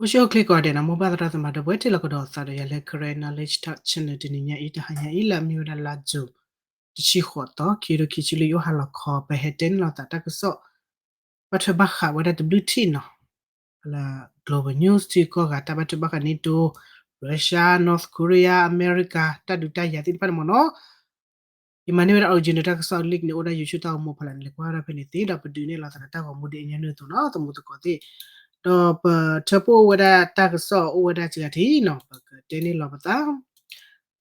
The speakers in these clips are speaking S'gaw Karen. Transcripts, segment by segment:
အိၣ်ဆူၣ်အိၣ်ချ့ကိးဂၤဒဲးနီၤ မိၢ်ပၢ်သရၣ်သမါဒီပုၢ်ဝဲၢ် ထံၣ်လိာ်ကဒီးသးဒီးယၤလၢ Karen Knowledge Talk Channel တနံၤညါအံၤ တဟါညါအံၤ လၢအမ့ၢ်ဝဲဒၣ်လါယူၤ တဆံဃိးသီ ခံကထိခံဆံလွံၢ် ယအိၣ်ဟါလီၤခီ ပဟဲတဲန့ၢ်လိာ်သးတၢ်ကစီၣ် ဘၣ်ထွဲဘၣ်ဃးဝဲဒၣ်တဘျုးထံၣ်နီၤ လၢ Global News ထံကီၢ်ဂၤ တၢ်ဘၣ်ထွဲဘၣ်ဃး NATO, Russia, North Korea, အမဲရကၤ တၢ်ဒုးတၢ်ယၤသ့ၣ်တဖၣ်န့ၣ်မ့ၢ်နီၤ ယမၤန့ၢ်ဝဲဒၣ် original တၢ်ကစီၣ် link န့ၣ် အိၣ်ဒၣ် YouTube တၢ်ဂီၤမူဖီလာ်န့ၣ် လဲၤကွၢ်ဒၣ်ဖဲန့ၣ်သ့ ဒီးပဒုးနဲၣ်လိာ်သးဒီးတၢ်ဂီၤမူဒ်အညီနုၢ်အသိးနီၤ သမူသကိးသ့ၣ်, ဒီးပထၢဖှိၣ်ဝဲဒၣ်တၢ်ကစီၣ်အိၣ်ဝဲဒၣ်စှၤထံနီၤ ပကတဲန့ၢ်လီၤပသး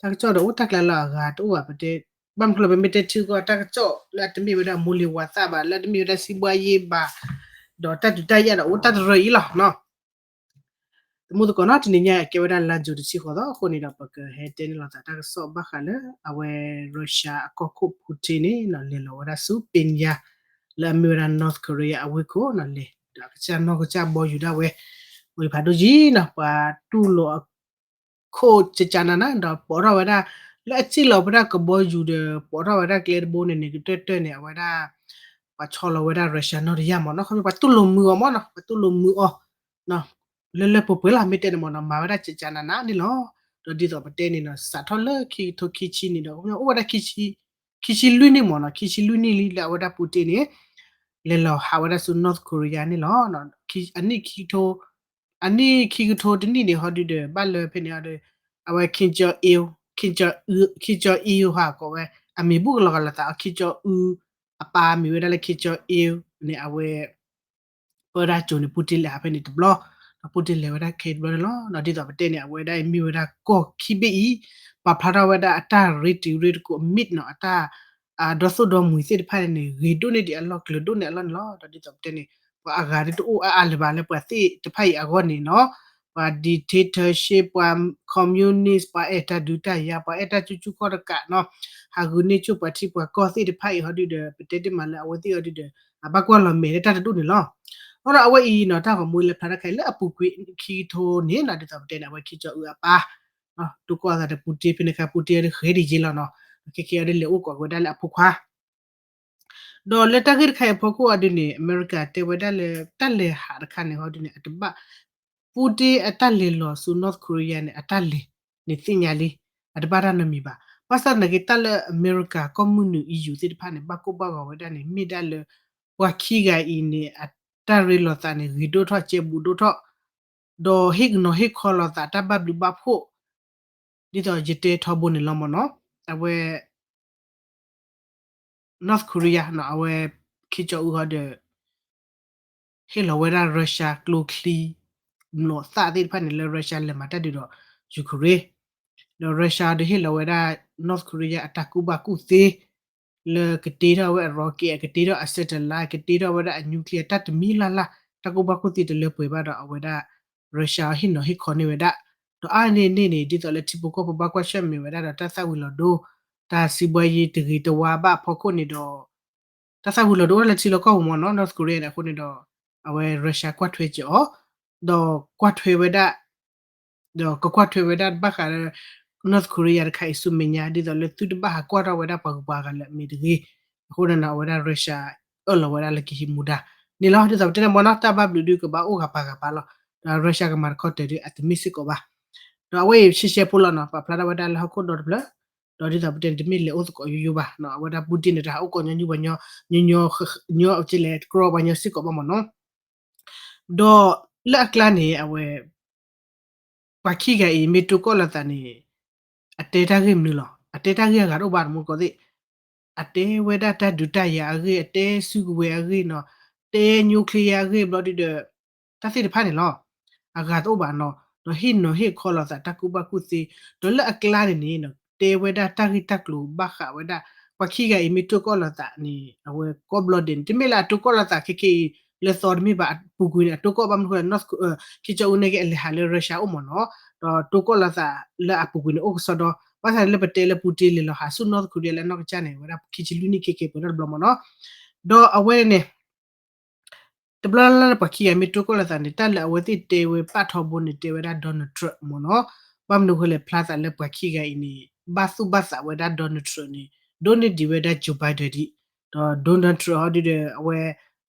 တၢ်ကစီၣ်ဒီးအိၣ်တၢ်ကျါလၢအဂၤတအိၣ်ဘၣ် ပတဲ ဘၣ်မနုၤလဲၣ် ပမ့ၢ်တဲထံကီၢ်တၢ်ကစီၣ်လၢအတမ့ၢ်ဝဲဒၣ်မိၢ်လ့ၤဝၤသၣ်ဘၣ် လၢအတမ့ၢ်ဝဲဒၣ်စံးဘှါယ့ဘၣ် ဒီးတၢ်ဒုးတၢ်ယၤဒီးအိၣ်တၢ်တရၢအံၤလီၤနီၤ သမူသကိးနီၤ တနံၤညါအကဲဝဲဒၣ်လါယူၤတဆံဃိးသီအဃိန့ၣ်ဒီး ပကဟဲတဲန့ၢ်လိာ်သးတၢ်ကစီၣ်ဘၣ်ဃးလၢ အဝဲ Russia အကီၢ်ခိၣ် Putin န့ၣ်နီၤ လဲၤလီၤဝဲဒၣ်ဆူ Pyongyang လၢအမ့ၢ်ဝဲဒၣ် North Korea အဝ့ၢ်ခိၣ်နီၤ လဲၤဒီးအကစၢ်နီၢ်ကစၢ်ဘီယူၤဒၣ်ဝဲ ဝံၤဖးဒိၣ်ယံၤနီၤ ပှၤတူၢ်လိာ်အခိၣ်ကကနၤနၤ ဒီးပိာ်ထီၣ်ဝဲဒၣ် လၢအစံၣ်လီၤဝဲဒၣ်ကဘီယူၤဒီး ပိာ်ထီၣ်ဝဲဒၣ်ကျဲတဘိန့ၣ်န့ၣ် ကတၢၢ်တၢၢ်န့ၣ် အဝဲဒၣ် ပှၤဆီလီၤဝဲဒၣ် Russia နီၢ်တယၢ်မ့ၢ်နီၤ ခီဖျိပှၤတူၢ်လိာ်မုာ်အီၤမ့ၢ်နီၤ ပှၤတူၢ်လိာ်မုာ်အီၤ လၢလၢပှဲၤပှဲၤလီၤ မ့ၢ်တဲန့ၣ်မ့ၢ်နီၤ မၤဝဲဒၣ်ကကနၤနၤန့ၣ်လီၤ. ဒီးဒ်သိးပတဲန့ၣ်နီၤ စးထီၣ်လၢခံကထိခံဆံန့ၣ်ဒီး အိၣ်ဝဲဒၣ် ခံဆံလွံၢ်နံၣ်မ့ၢ်နီၤ ခံဆံလွံၢ်နံၣ်လံ လၢအဝဲဒၣ် Putin န့ၣ် လဲၤလီၤဟးဝဲဒၣ်ဆူ North Korea န့ၣ်လီၤ. အနံၣ်ခံကထိ အနံၣ်ခံကထိတနံၣ်န့ၣ် ဟီဒုဒီး ဘၣ်လၢဖဲန့ၣ်ဟီဒီး အဝဲ Kim Jong Il, Kim Jong, Kim Jong Il ဟးကိးဝဲ အမံၤဘူၣ်ကလီၤဂာ်လိာ်သး Kim Jong Un အပၢ်မံၤဝဲဒၣ်လၢ Kim Jong Il န့ၣ် အဝဲ ပၢဒၣ်ကၠိန့ၣ် Putin လဲၤဟးဖဲန့ၣ်တဘျီ, ဒီး Putin လဲၤဝဲဒၣ်ခဲအံၤတဘျီန့ၣ်လီၤ. ဒီးဒ်သိးပတဲန့ၣ် အဝဲဒၣ်အံၤမ့ၢ်ဝဲဒၣ်ကီၢ်ခံဘ့ၣ်အံၤ ပာ်ဖျါထီၣ်ဝဲဒၣ်အတၢ်ရ့တံၤရ့သကိး အမံၤနီၤ အတၢ် ဒီသိၣ်ဒီမှံၤသ့ၣ်တဖၣ်န့ၣ် ဂ့ၤဒိၣ်န့ၢ်ဒံးအလီၢ် ကျၢၤဒိၣ်န့ၢ်အလီၢ်န့ၣ်လီၤ. ဒီးဒ်သိးပတဲန့ၣ် ပှၤအဂၤဒ်တအိၣ်အါအါလၢၤဘၣ်လၢပှၤသ့ၣ်တဖၣ်အံၤအဂီၢ်န့ၣ်နီၤ, ပှၤ dictatorship ပှၤ communist ပှၤအဲၣ်တၢ်ဒုးတၢ်ယၤ ပှၤအဲၣ်တၢ်ကူၣ်ကူၣ်ခီၣ်တကးနီၤ, ဟးဂုာ်န့ၢ်ဆူၣ်ပှၤထံပှၤကီၢ်သ့ၣ်တဖၣ်အံၤဟီဒုဒီး ပတဲတ့ၢ်မးလၢအဝဲသ့ၣ်အီၤဒုဒီး အဘၣ်ကွၢ်လီၤမဲာ်လၢတၢ်တဒူၣ်န့ၣ်လီၤ. အဃိဒီးအဝဲအံၤနီၤ တၢ်ဂီၤမူလၢဖျါတၢ်ခဲအံၤလၢအပူၤကွံာ်ခံကထိန့ၣ်နီၤ ဒ်သိးပတဲန့ၣ် အဝဲခံကၠီအုအပၢ် တိၢ်ကီၢ်သးဒီး Putin ဖဲန့ၣ်အခါ Putin အီၤဒုးဃ့ဒံးယ့လီၤနီၤ, ခဲကဲအီၤဒုးလဲၤအိၣ်ကိးက့ၤဝဲဒၣ်လၢအဖိခွါ ဒီးလၢတၢ်ဂ့ၢ်တခါအံၤအဖီခိၣ်အီၤဒုန့ၣ် အမဲရကၤတဲဝဲဒၣ်လၢ တၢ်လဲၤဟးတခါန့ၣ်ဟီဒုန့ၣ် အတဘၣ် Putin အတၢ်လဲၤလီၤဆူ North Korea န့ၣ် အတၢ်လဲၤန့ၣ်သ့ၣ်ညါလံ, အတဘၣ်တၢ်နီတမံၤဘၣ်. ဘၣ်ဆၣ်သနာ်က့ တၢ်လၢအမဲရကၤ ကီၢ်မုၢ်နုာ် E U သ့ၣ်တဖၣ်န့ၣ် ဘၣ်ကိၢ်ဘၣ်ဂီၤဝဲဒၣ်န့ၣ် မ့ၢ်ဒၣ်လၢ ပှၤခံဂၤအံၤန့ၣ် အတၢ်ရ့လိာ်သးန့ၣ် ဂ့ၤဒိၣ်ထီၣ် ကဲဘူးဒိၣ်ထီၣ် ဒီးဟ့ၣ်ကနီၤဟ့ၣ်ခီလိာ်သးတၢ်ဘၣ်ဘျုးဘၣ်ဖှိၣ် ဒ်သိးယတဲထီဘိန့ၣ်လီၤမ့ၢ်နီၤ, အဝဲ North Korea နီၤ အဝဲ ခံကၠီအုဟီဒီး ဟ့ၣ်လီၤဝဲဒၣ် Russia ကျိချံ မျိာ်သၣ်သ့ၣ်တဖၣ်န့ၣ် လၢ Russia လဲၤမၤတၢ်ဒုးဒီး Ukraine ဒီး Russia ဒီးဟ့ၣ်လီၤဝဲဒၣ် North Korea အတၢ်ကူၣ်ဘၣ်ကူၣ်သ့ လၢကတ့ထီၣ်ဝဲအ rocket ကတ့ထီၣ်အ satellite ကတ့ထီၣ်ဝဲဒၣ်အ nuclear တၢ်တမံၤလၢ်လၢ် တၢ်ကူၣ်ဘၣ်ကူၣ်သ့တလၢပှဲၤဘၣ်ဒီးအဝဲဒၣ် Russia ဟ့ၣ်နီၤဟ့ၣ်ခီန့ၢ်ဝဲဒၣ်, ဒီးအါန့ၢ်န့ၣ်န့ၣ် ဒ်သိးလၢထံဖိကီၢ်ဖိဘၣ်ကွၢ်ဆၢၣ်မဲာ်ဝဲဒၣ်ဒီး တၢ်သၣ်ဝံၤလီၤဒိ တၢ်စံးဘှါယ့တဂ့ၤတဝါဘၣ်အဖီခိၣ်န့ၣ်ဒီး တၢ်သၣ်ဝံၤလီၤဒိအိၣ်လၢထံလီၢ်ကီၢ်ပူၤမ့ၢ်နီၤ North Korea န့ၣ်အဃိန့ၣ်ဒီး အဝဲ Russia ကွၢ်ထွဲက့ၤအီၤ, ဒီးကွၢ်ထွဲဝဲဒၣ် ဒီးကကွၢ်ထွဲဝဲဒၣ်ဘၣ်ဃးလၢ North Korea တခါအံၤဆူမဲာ်ညါ ဒ်သိးလၢသုတဘၣ်ဟးကွၢ်ထီၣ်ဝဲဒၣ်ပှၤဂုၤပှၤဂၤလၢအမ့ၢ်တဂ့ၤ, အဃိန့ၣ်နီၤ အဝဲဒၣ် Russia အၢၣ်လီၤဝဲဒၣ်လၢကဟံးမူဒါန့ၣ်လီၤ. ဒ်သိးပတဲန့ၣ်မ့ၢ်နီၤ တၢ်ဘၣ်ဘျုးဒုကဘၣ်အိၣ်ဂၤပၤဂၤပၤလီၤ, ဒီး Russia ကမၤတခီတၢၤဒုအတမ့ၢ်စ့ၢ်ကီးဘၣ်, ဒီးအဝဲအံၤရှဲရှဲဖိလီၤနီၤ ပာ်ဖျါထီၣ်ဝဲဒၣ်လၢဟီၣ်ခိၣ်ဒီတဖျၢၣ်, ဒီးဒ်သိးပတဲန့ၣ် တမ့ၢ်လဲၤအိၣ်သကိးယိယိဘၣ်, အဝဲဒၣ် Putin န့ၣ် တဟးအိၣ်ကိးညီနုၢ်ပှၤညီ ညီညီ ညီကလဲၤတကြီပှၤညီစ့ၢ်ကီးဘၣ်မ့ၢ်နီၤ ဒီးလၢအကျါန့ၣ် အဝဲ ပှၤခံဂၤအံၤ မ့ၢ်တိၢ်ကီၢ်လိာ်သးန့ၣ် အတဲတၢ်ဂ့ၢ်မနုၤလီၤ. အတဲတၢ်ဂ့ၢ်အဂၤတအိၣ်ဘၣ်တမူကီၢ်သ့ၣ်, အတဲဝဲဒၣ်တၢ်ဒုးတၢ်ယၤအဂ့ၢ်, အတဲစုကဝဲၤအဂ့ၢ်နီၤ, တဲ nuclear အဂ့ၢ်ဘျီဒုဒီး တၢ်သ့ၣ်တဖၣ်န့ၣ်လီၤ. အဂၤတအိၣ်ဘၣ်နီၤ, ဒီးဟ့ၣ်နီၤဟ့ၣ်ခီလိာ်သးတၢ်ကူၣ်ဘၣ်ကူၣ်သ့, ဒီးလၢအကျါန့ၣ်န့ၣ် တဲဝဲဒၣ်တၢ်ဂ့ၢ်တၢ်ကျိၤဘၣ်ဃးဝဲဒၣ် ပှၤခံဂၤအံၤမ့ၢ်တိၢ်ကီၢ်လိာ်သးန့ၣ် အဝဲကိးဘျီဒဲးန့ၣ် တမ့ၢ်လၢအတိၢ်ကီၢ်လိာ်သးခဲခဲအံၤ လၢသီတမ့ၢ်ဘၣ် အပူၤကွံာ်န့ၣ် အတိၢ်ကီၢ်ဘၣ်မနုၤဃိလဲၣ် North Korea ခံကၠီအူန့ၣ်က့ အလဲၤဟးလၢ Russia အိၣ်မ့ၢ်နီၤ, ဒီးတိၢ်ကီၢ်လိာ်သးလၢအပူၤကွံာ်န့ၣ် အိၣ်ကစီဒီ, ဘၣ်ဆၣ်န့ၣ်လၢပတဲလၢ Putin လဲၤလီၤဟးဆူ North Korea လၢအနီၢ်ကစၢ်န့ၣ် အဝဲဒၣ်ခံဆံလွံၢ်နံၣ်ခဲခဲပှဲၤထီၣ်တဘျီမ့ၢ်နီၤ, ဒီးအဝဲန့ၣ် တဘျီလၢ်လၢ်လၢပှၤခံဂၤမ့ၢ်တိၢ်ကီၢ်လိာ်သးန့ၣ် တၢ်လၢအဝဲသ့ၣ်တဲဝဲပာ်ထီဘိန့ၣ် တဲဝဲဒၣ် Donald Trump မ့ၢ်နီၤ, ဘၣ်မနုၤဃိလဲၣ် ဖျါသးလၢပှၤခံဂၤအံၤန့ၣ် ဘၣ်သူၣ်ဘၣ်သးဝဲဒၣ် Donald Trump န့ၣ် ဒိၣ်န့ၢ်ဒံးဝဲဒၣ် Joe Biden ဒံး, ဒီး Donald Trump ဟီဒုဒီး အဝဲ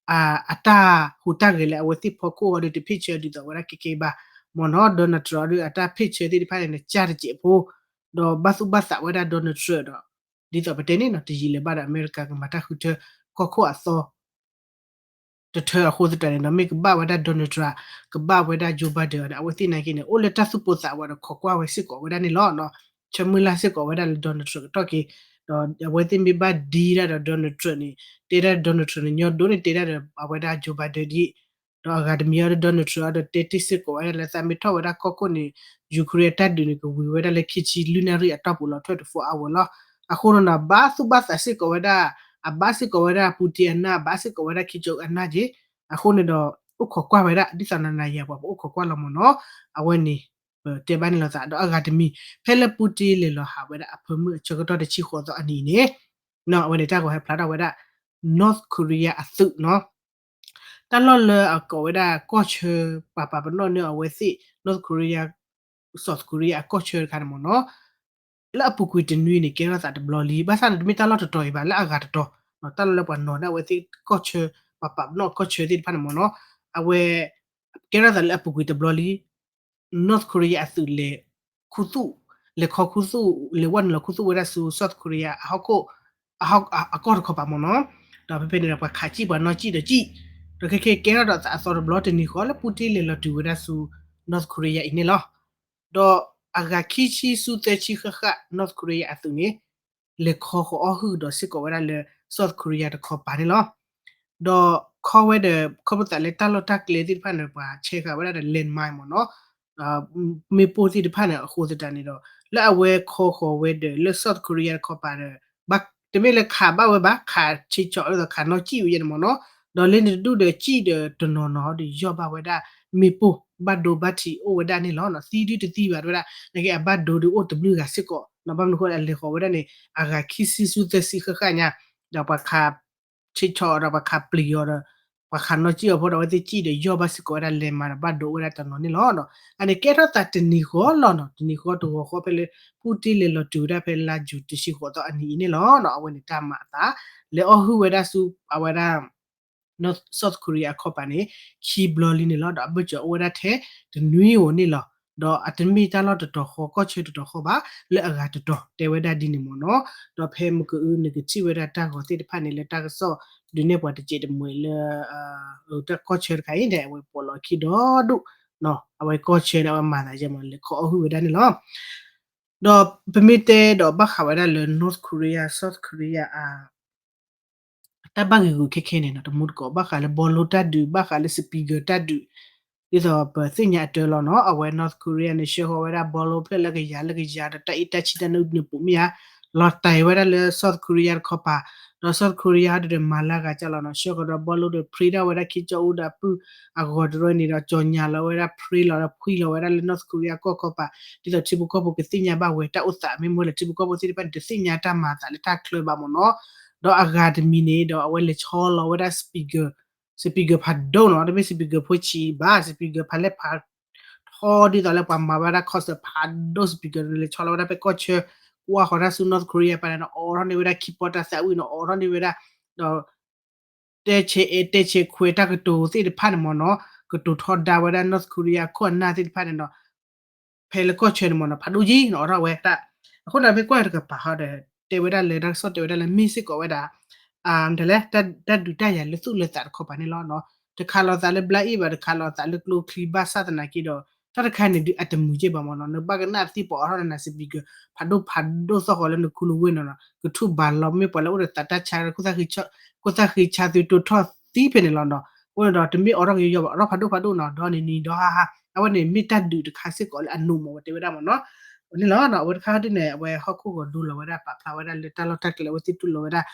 အတၢ်ဟူးတၢ်ဂဲၤလၢအဝဲသ့ၣ်ဖီခိၣ်ဟီဒုတဖ့ၣ်ဆၢဒ်သိးဝဲဒၣ်ခဲခဲအံၤဘၣ်, မ့ၢ်နီၤ Donald Trump ဒီးအတၢ်ဖ့ၣ်ဆၢသ့ၣ်တဖၣ်န့ၣ် နကၢ်တစဲးဖိ ဒီးဘၣ်သူၣ်ဘၣ်သးဝဲဒၣ် Donald Trump ဒီး ဒ်သိးပတဲန့ၣ်နီၤ တယံာ်လၢၤဘၣ်ဒီး အမဲရကၤကမၤတၢ်ဃုထၢ ကီၢ်ခိၣ်အသီ တထၢအဃိသတးန့ၣ်ဒီး မ့ၢ်ကဘၣ်ဝဲဒၣ် Donald Trump ကဘၣ်ဝဲဒၣ် Joe Biden န့ၣ် အဝဲသ့ၣ်နာ်က့န့ၣ် အိၣ်လၢတၢ်သူၣ်ပိၢ်သးဝးဒီးခိးကွၢ်ဝဲစ့ၢ်ကီးဝဲဒၣ်န့ၣ်လီၤ. ဆၢမုၢ်လၢ်စ့ၢ်ကီးဝဲဒၣ်လၢ Donald Trump ကတီၢ်က့ၤ ဒီးအဝဲသ့ၣ်မ့ၢ်ဘၣ်ဒံတၢ်ဒီး Donald Trump န့ၣ် တဲဒၣ် Donald Trump န့ၣ် ညီဒိၣ်န့ၣ် တဲဒၣ်ဒီးအဝဲဒၣ် Joe Biden ဒ် ဒီးအဂၤတမံၤအံၤဒီး Donald Trump အံၤဒီးတဲတ့ၢ်စ့ၢ်ကီးဝဲဒၣ်လၢသးမ့ၢ်ထီၣ်ဝဲဒၣ်ကီၢ်ခိၣ်န့ၣ် Ukraine အတၢ်ဒုးန့ၣ် ကဝံၤဝဲဒၣ်လၢခံဆံလွံၢ်နၣ်ရံၣ်အတီၢ်ပူၤလီၤ twenty-four hour လီၤ. အဃိန့ၣ်ဒီး ဘၣ်သူၣ်ဘၣ်သးစ့ၢ်ကီးဝဲဒၣ် အဘၣ်စ့ၢ်ကီးဝဲဒၣ် Putin အနၢ် အဘၣ်စ့ၢ်ကီးဝဲဒၣ် Kim Jong Un အနၢ်က့ၤ အဃိန့ၣ်ဒီး အိၣ်ခိးကွၢ်ဝဲဒၣ် ဒ်သိးနၤနၤယၤယၤပှၤပအိၣ်ခိးကွၢ်လီၤမ့ၢ်နီၤ အဝဲန့ၣ် ပတဲဘၣ်န့ၣ်လီၤသး ဒီးအဂၤတမံၤ ဖဲလၢ Putin လဲၤလီၤဟးဝဲဒၣ်အဖၢမုၢ်အဆၢကတီၢ်တဆံဃိးသီအနံၤအံၤန့ၣ် အဝဲန့ၣ်တၢ်ဂီၤဟဲဖျါထီၣ်ဝဲဒၣ် North Korea အသုးနီၤ တၢ်လီၢ်လၢအကိးဝဲဒၣ်ကီၢ်ဆၢ ပာ်ပာ်ပနီၣ်န့ၢ်အဝဲသ့ၣ် North Korea South Korea အကီၢ်ဆၢတခါန့ၣ်မ့ၢ်နီၤ လၢအပူၤကွံာ်တနွံန့ၣ် ကဲထီၣ်သးတဘျီလံ ဘၣ်ဆၣ်န့ၣ်တမ့ၢ်တၢ်လီၢ်တတီၤအံၤဘၣ် လၢအဂၤတတီၤ တၢ်လီၢ်လၢပှၤနီၤဒၣ်အဝဲသ့ၣ်ကီၢ်ဆၢ ပာ်ပာ်ပနီၣ်ကီၢ်ဆၢသ့ၣ်တဖၣ်န့ၣ်မ့ၢ်နီၤ အဝဲ ကဲထီၣ်သးလၢအပူၤကွံာ်တဘျီလံ North Korea အသုးလဲၤခူသူၣ် လဲၤခီခူသူၣ် လဲၤဝဲနုာ်လီၤခူသူၣ်ဝဲဒၣ်ဆူ South Korea အဟီၣ်ခိၣ် အကီၢ်တခီပၤမ့ၢ်နီၤ ဒီးဖဲဖဲန့ၣ်ဒီးပှၤခးစံၣ်ပှၤနီၣ်စံၣ်ဒီးစံၣ် ဒီးခဲကဲကဲထီၣ်ဒီးသးအသီတဘျီတနံၤဃီလၢ Putin လဲၤလီၤတုၤဝဲဒၣ်ဆူ North Korea အံၤန့ၣ်လီၤ. ဒီးအဂၤခံဆံဆူသၢဆံဃၣ်ဃၣ် North Korea အသုးန့ၣ် လဲၤခီဃီၤအီၣ်ဟုၣ်ကဒီးစ့ၢ်ကီးဝဲဒၣ်လၢ South Korea တခီပၤန့ၣ်လီၤ. ဒီးခီဝဲဒီး ခီဖျိသးလၢတၢ်လီၢ်တၢ်ကျဲသ့ၣ်တဖၣ်န့ၣ် ပှၤဆဲးဃာ်ဝဲဒၣ်ဒီး landmine မ့ၢ်နီၤ မ့ၣ်ပိၢ်သ့ၣ်တဖၣ်န့ၣ် အဃိသတးန့ၣ်ဒီး လၢအဝဲခီဃီၤဝဲဒီး လၢ South Korea တခီပၤဒီး တမ့ၢ်လၢခးဘၣ်ဝဲဘၣ် ခးဆံးဆီးဒ်သိးခးနီၣ်စံၣ်ဝဲယဲန့ၣ်မ့ၢ်နီၤ ဒီးလၢန့ၣ်တဒူၣ်ဒီးစံၣ်ဒီးတနီၤနီၤဒီးယီၢ်ဘၣ်ဝဲဒၣ် မ့ၣ်ပိၢ် ဘၣ်ဒိဘၣ်ထံးအိၣ်ဝဲဒၣ်န့ၣ်လီၤ. သံဒုတသံဘၣ်တဝဲဒၣ် နာ်က့အဘၣ်ဒိဒုးအိၣ်တဘျုးဂၤစ့ၢ်ကီး ဘၣ်မနုၤဃိအလဲၤဃီၤဝဲဒၣ်န့ၣ် အဂၤခံဆံဆူသၢဆံဃၣ်ဃၣ်ညါ ဒီးပှၤခး ဆံးဆီးဒီးပှၤခးပျံၤအီၤဒီး ပှၤခးနီၣ်စံၣ်အီၤဖိဒီးအဝဲသ့ၣ်စံၣ်ဒီးယီၢ်ဘၣ်စ့ၢ်ကီးဝဲဒၣ် landmine ဒီးဘၣ်ဒိဝဲဒၣ်တနီၤန့ၣ်လီၤ. အန့ၣ်ကဲထီၣ်သးတနံၤဃီလီၤနီၤ တနံၤဃီတဂီၤဃီဖဲလၢ Putin လဲၤလီၤတုၤဝဲဒၣ်ဖဲလါယူၤတဆံဃိးသီအနံၤအံၤန့ၣ်လီၤ. အဝဲန့ၣ်တၢ်မၤအသး လဲၤအီၣ်ဟုၣ်ဝဲဒၣ်ဆူအဝဲဒၣ် South Korea အခီပၤန့ၣ် ခံဘျီလံန့ၣ်လီၤ. ဒီးအဘၢၣ်စၢၤအိၣ်ဝဲဒၣ်ထဲတနွံဧိၤန့ၣ်လီၤ. ဒီးအတမ့ၢ်တၢ်လီၢ်တတီၤဃီ ကီၢ်ဆၢတတီၤဃီဘၣ် လၢအဂၤတတီၤတဲဝဲဒၣ်ဒ်န့ၣ်မ့ၢ်နီၤ. ဒီးဖဲမ့ၢ်ကအု နကထံၣ်ဝဲဒၣ်တၢ်ဂီၤသ့ၣ်တဖၣ်န့ၣ် လၢတၢ်ကစီၣ်ဒုးနဲၣ်ပှၤတစဲးတမှဲးလၢ တၢ်ကီၢ်ဆၢတခါအံၤန့ၣ် အဝဲပိာ်လီၤခံဒီဒူၣ် အဝဲကီၢ်ဆၢန့ၣ် အဝဲမၤသးယဲမ့ၢ်လဲၤခီအီၣ်ဟုၣ်ဝဲဒၣ်န့ၣ်လီၤ. ဒီးပမ့ၢ်တဲဒီးဘၣ်ဃးဝဲဒၣ်လၢ North Korea South Korea အ တၢ်ဘၣ်ဂ့ၢ်ဂူာ်ခဲခဲန့ၣ်နီၤ တမူတကိး ဘၣ်ဃးလၢ ဘီလိတၢ်ဒုး ဘၣ်ဃးလၢ speaker တၢ်ဒုး ဒ်သိးပသ့ၣ်ညါအတၢ်လီၤနီၤ အဝဲ North Korea န့ၣ် ဆှၢဃီၤဝဲဒၣ်ဘီလိဖျၢၣ်လၢကယၤလၢကယၤဒီးတၢ်အ့ၣ်တၢ်ဆံတၢ်နုာ်နုာ်ပူၤမ့ၢ်ဧါ လီၤတဲာ်ဝဲဒၣ်လၢ South Korea တခီပၤ ဒီး South Korea ဟီဒုးဒီးမၤလၢအဂၤကၢ်လီၤနီၤ ဆှၢဃီၤဒီးဘီလိဒီး ဖရံးဒၣ်ဝဲဒၣ် Kim Jong Un ဒီးအပုၢ်အဂီၤတရၢန့ၣ်ဒီး ကၠီၤညါလီၤဝဲဒၣ် ဖရံးလီၤဒီးဖှံလီၤဝဲဒၣ်လၢ North Korea ကီၢ်ခီပၤ ဒ်သိးထံဖိကီၢ်ဖိကသ့ၣ်ညါဘၣ်ဝဲ တၢ်အိၣ်သးမ့ၢ်မ့ၢ်လၢ ထံဖိကီၢ်ဖိသ့ၣ်တဖၣ်န့ၣ် တသ့ၣ်ညါတၢ်မၤအသးလၢတၢ်ချၢဘၣ်မ့ၢ်နီၤ, ဒီးအဂၤတမံၤန့ၣ်ဒီး အဝဲလဲၤဆီလီၤဝဲဒၣ် speaker, speaker ဖးဒိၣ်နီၤ, တမ့ၢ် speaker ဖိဆံးဘၣ်, speaker ဖးလဲၢ်ဖး ထီဒ်သိးလၢပှၤမၤဝဲဒၣ် concert ဖးဒိၣ် speaker န့ၣ် လဲၤဆီလီၤဝဲဒၣ်ဖဲကီၢ်ဆၢ ကွၢ်ဃီၤတၢ်ဆူ North Korea ပၤန့ၣ်ဒီး အိးထီၣ်န့ၢ်ဝဲဒၣ်ခံပီတၢ်သးဝံၣ်နီၤ, အိးထီၣ်န့ၢ်ဝဲဒၣ် ဒီး တဲဆဲးအဲၣ်တဲဆဲးခွဲးတၢ်ကတိၤသ့ၣ်တဖၣ်န့ၣ်မ့ၢ်နီၤ, ကတိၤထီဒါဝဲဒၣ် North Korea ခိၣ်အနၢ်သ့ၣ်တဖၣ်န့ၣ်ဒီး ဖဲလၢကီၢ်ဆၢန့ၣ်မ့ၢ်နီၤ ဖးဒိၣ်ကံနီၤ အိးထီၣ်ဝဲဒၣ်, အဃိန့ၣ်မ့ၢ်ကွၢ်တကပၤဟီဒီး တဲဝဲဒၣ်လၢတၢ်ကစီၣ်တဲဝဲဒၣ်လၢမ့ၢ်စ့ၢ်ကီးဝဲဒၣ် တလဲ တၢ်ဒုးတၢ်ယၤလၢသူၣ်လၢသးတခီပၤန့ၣ်လီၤ. တခးလိာ်သးလၢဘျါအ့ၣ်ဘၣ် တခးလိာ်သးလၢကျိချံဘၣ်ဆၣ်သနာ်က့ဒီး တၢ်တခါန့ၣ်ဒုးအတမုာ်က့ဘၣ်မ့ၢ်နီၤ, နဘၣ်ကနၣ်သံပှၤအိးထီၣ်န့ၣ် speaker ဖးဒိၣ်ဖးဒိၣ်သီၣ်ဃီလၢနခူနဝ့ၢ်နီၤနီၤ, ကထူၣ်ဘးလီၤ မ့ၢ်ပှၤလၢအိၣ်ဒီးသးတၢ်ဆါ ခိၣ်သၣ်ဃံဆါ ခိၣ်သၣ်ဃံဆါသုတိၢ်ထီၣ်သံဖဲန့ၣ်လီၤနီၤ, အဃိန့ၣ်ဒီးတမ့ၢ်အိးထီၣ်ကယီယီဘၣ် အိးထီၣ်ဖးဒိၣ်ဖးဒိၣ်နီၤ, ဒီးန့ၣ်နံၤဒီဟါဟါ အဝဲန့ၣ်မ့ၢ်တၢ်ဒုးတခါစ့ၢ်ကီးလၢအနိးမးဝဲတဲဝဲဒၣ်မ့ၢ်နီၤ, န့ၣ်လီၤနီၤ, အဝဲတခါဒ်န့ၣ် အဝဲဟီၣ်ခိၣ်ဂီၤဒူလီၤဝဲဒၣ် ပာ်ဖျါဝဲဒၣ်လၢတၢ်လီၢ်တၢ်ကျဲလၢအဝဲသ့ၣ်တူၢ်လိာ်ဝဲဒၣ်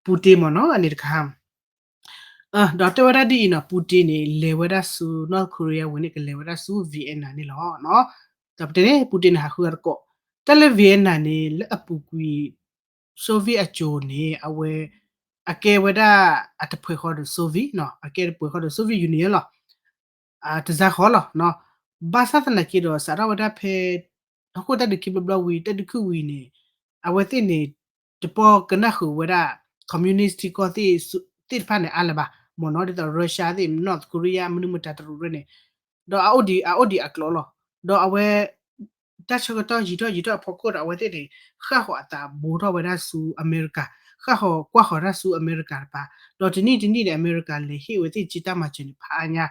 Putin မ့ၢ်နီၤ အန့ၣ်တခါ ဒီးတဲဝဲဒၣ်ဒ်အံၤနီၤ Putin န့ၣ် လဲၤဝဲဒၣ်ဆူ North Korea ဝံၤန့ၣ် ကလဲၤဝဲဒၣ်ဆူ Vietnam န့ၣ်လီၤ. ဒီးပတဲန့ၣ် Putin န့ၣ် ဟးဃုအါတကိး တၢ်လၢ Vietnam န့ၣ် လၢအပူၤကွံာ် Soviet အစိၤန့ၣ် အဝဲ အကဲဝဲဒၣ်အတပှဲၤဃီဒီး Soviet နီၤ, အကဲတပှဲၤဃီဒီး Soviet Union လီၤ. တစါဃီလီၤ. ဘၣ်ဆၣ်သနာ်က့ဒီး စးထီၣ်ဝဲဒၣ်ဖဲ ဟီၣ်ခိၣ်တၢ်ဒုးခံဘျီဘျီဝံၤ တၢ်ဒုးခုၣ်ဝံၤန့ၣ် အဝဲသ့ၣ်န့ၣ် တပီၢ်ကနၣ်ဃုာ်ဝဲဒၣ် communist ထံကီၢ်သ့ၣ်တဖၣ်န့ၣ် အါလၢၤဘၣ် မ့ၢ်နီၤ, ဒ်သိး Russia သ့ၣ် North Korea မနုၤမတၤတရူးရၢန့ၣ် ဒီးအအိၣ်ဒံး အအိၣ်ဒံးအကျိၤလီၤ. ဒီးအဝဲ တၢ်ဆၢကတီၢ်ယံာ်ထီၣ်ယံာ်ထီၣ်အဖီခိၣ်ဒီး အဝဲသ့ၣ်န့ၣ် ဃၣ်ဃီၤအသးဘူးထီၣ်ဝဲဒၣ်ဆူအမဲရကၤ, ဃၣ်ဃီၤကွၢ်ဃီၤတၢ်ဆူအမဲရကၤတပၤ, ဒီးတနံၣ်တနံၣ်ဒီး အမဲရကၤလဲၤဟ့ၣ်ဝဲသ့ၣ်က့တၢ်မၤစၢၤန့ၣ် ဖးအါညါ.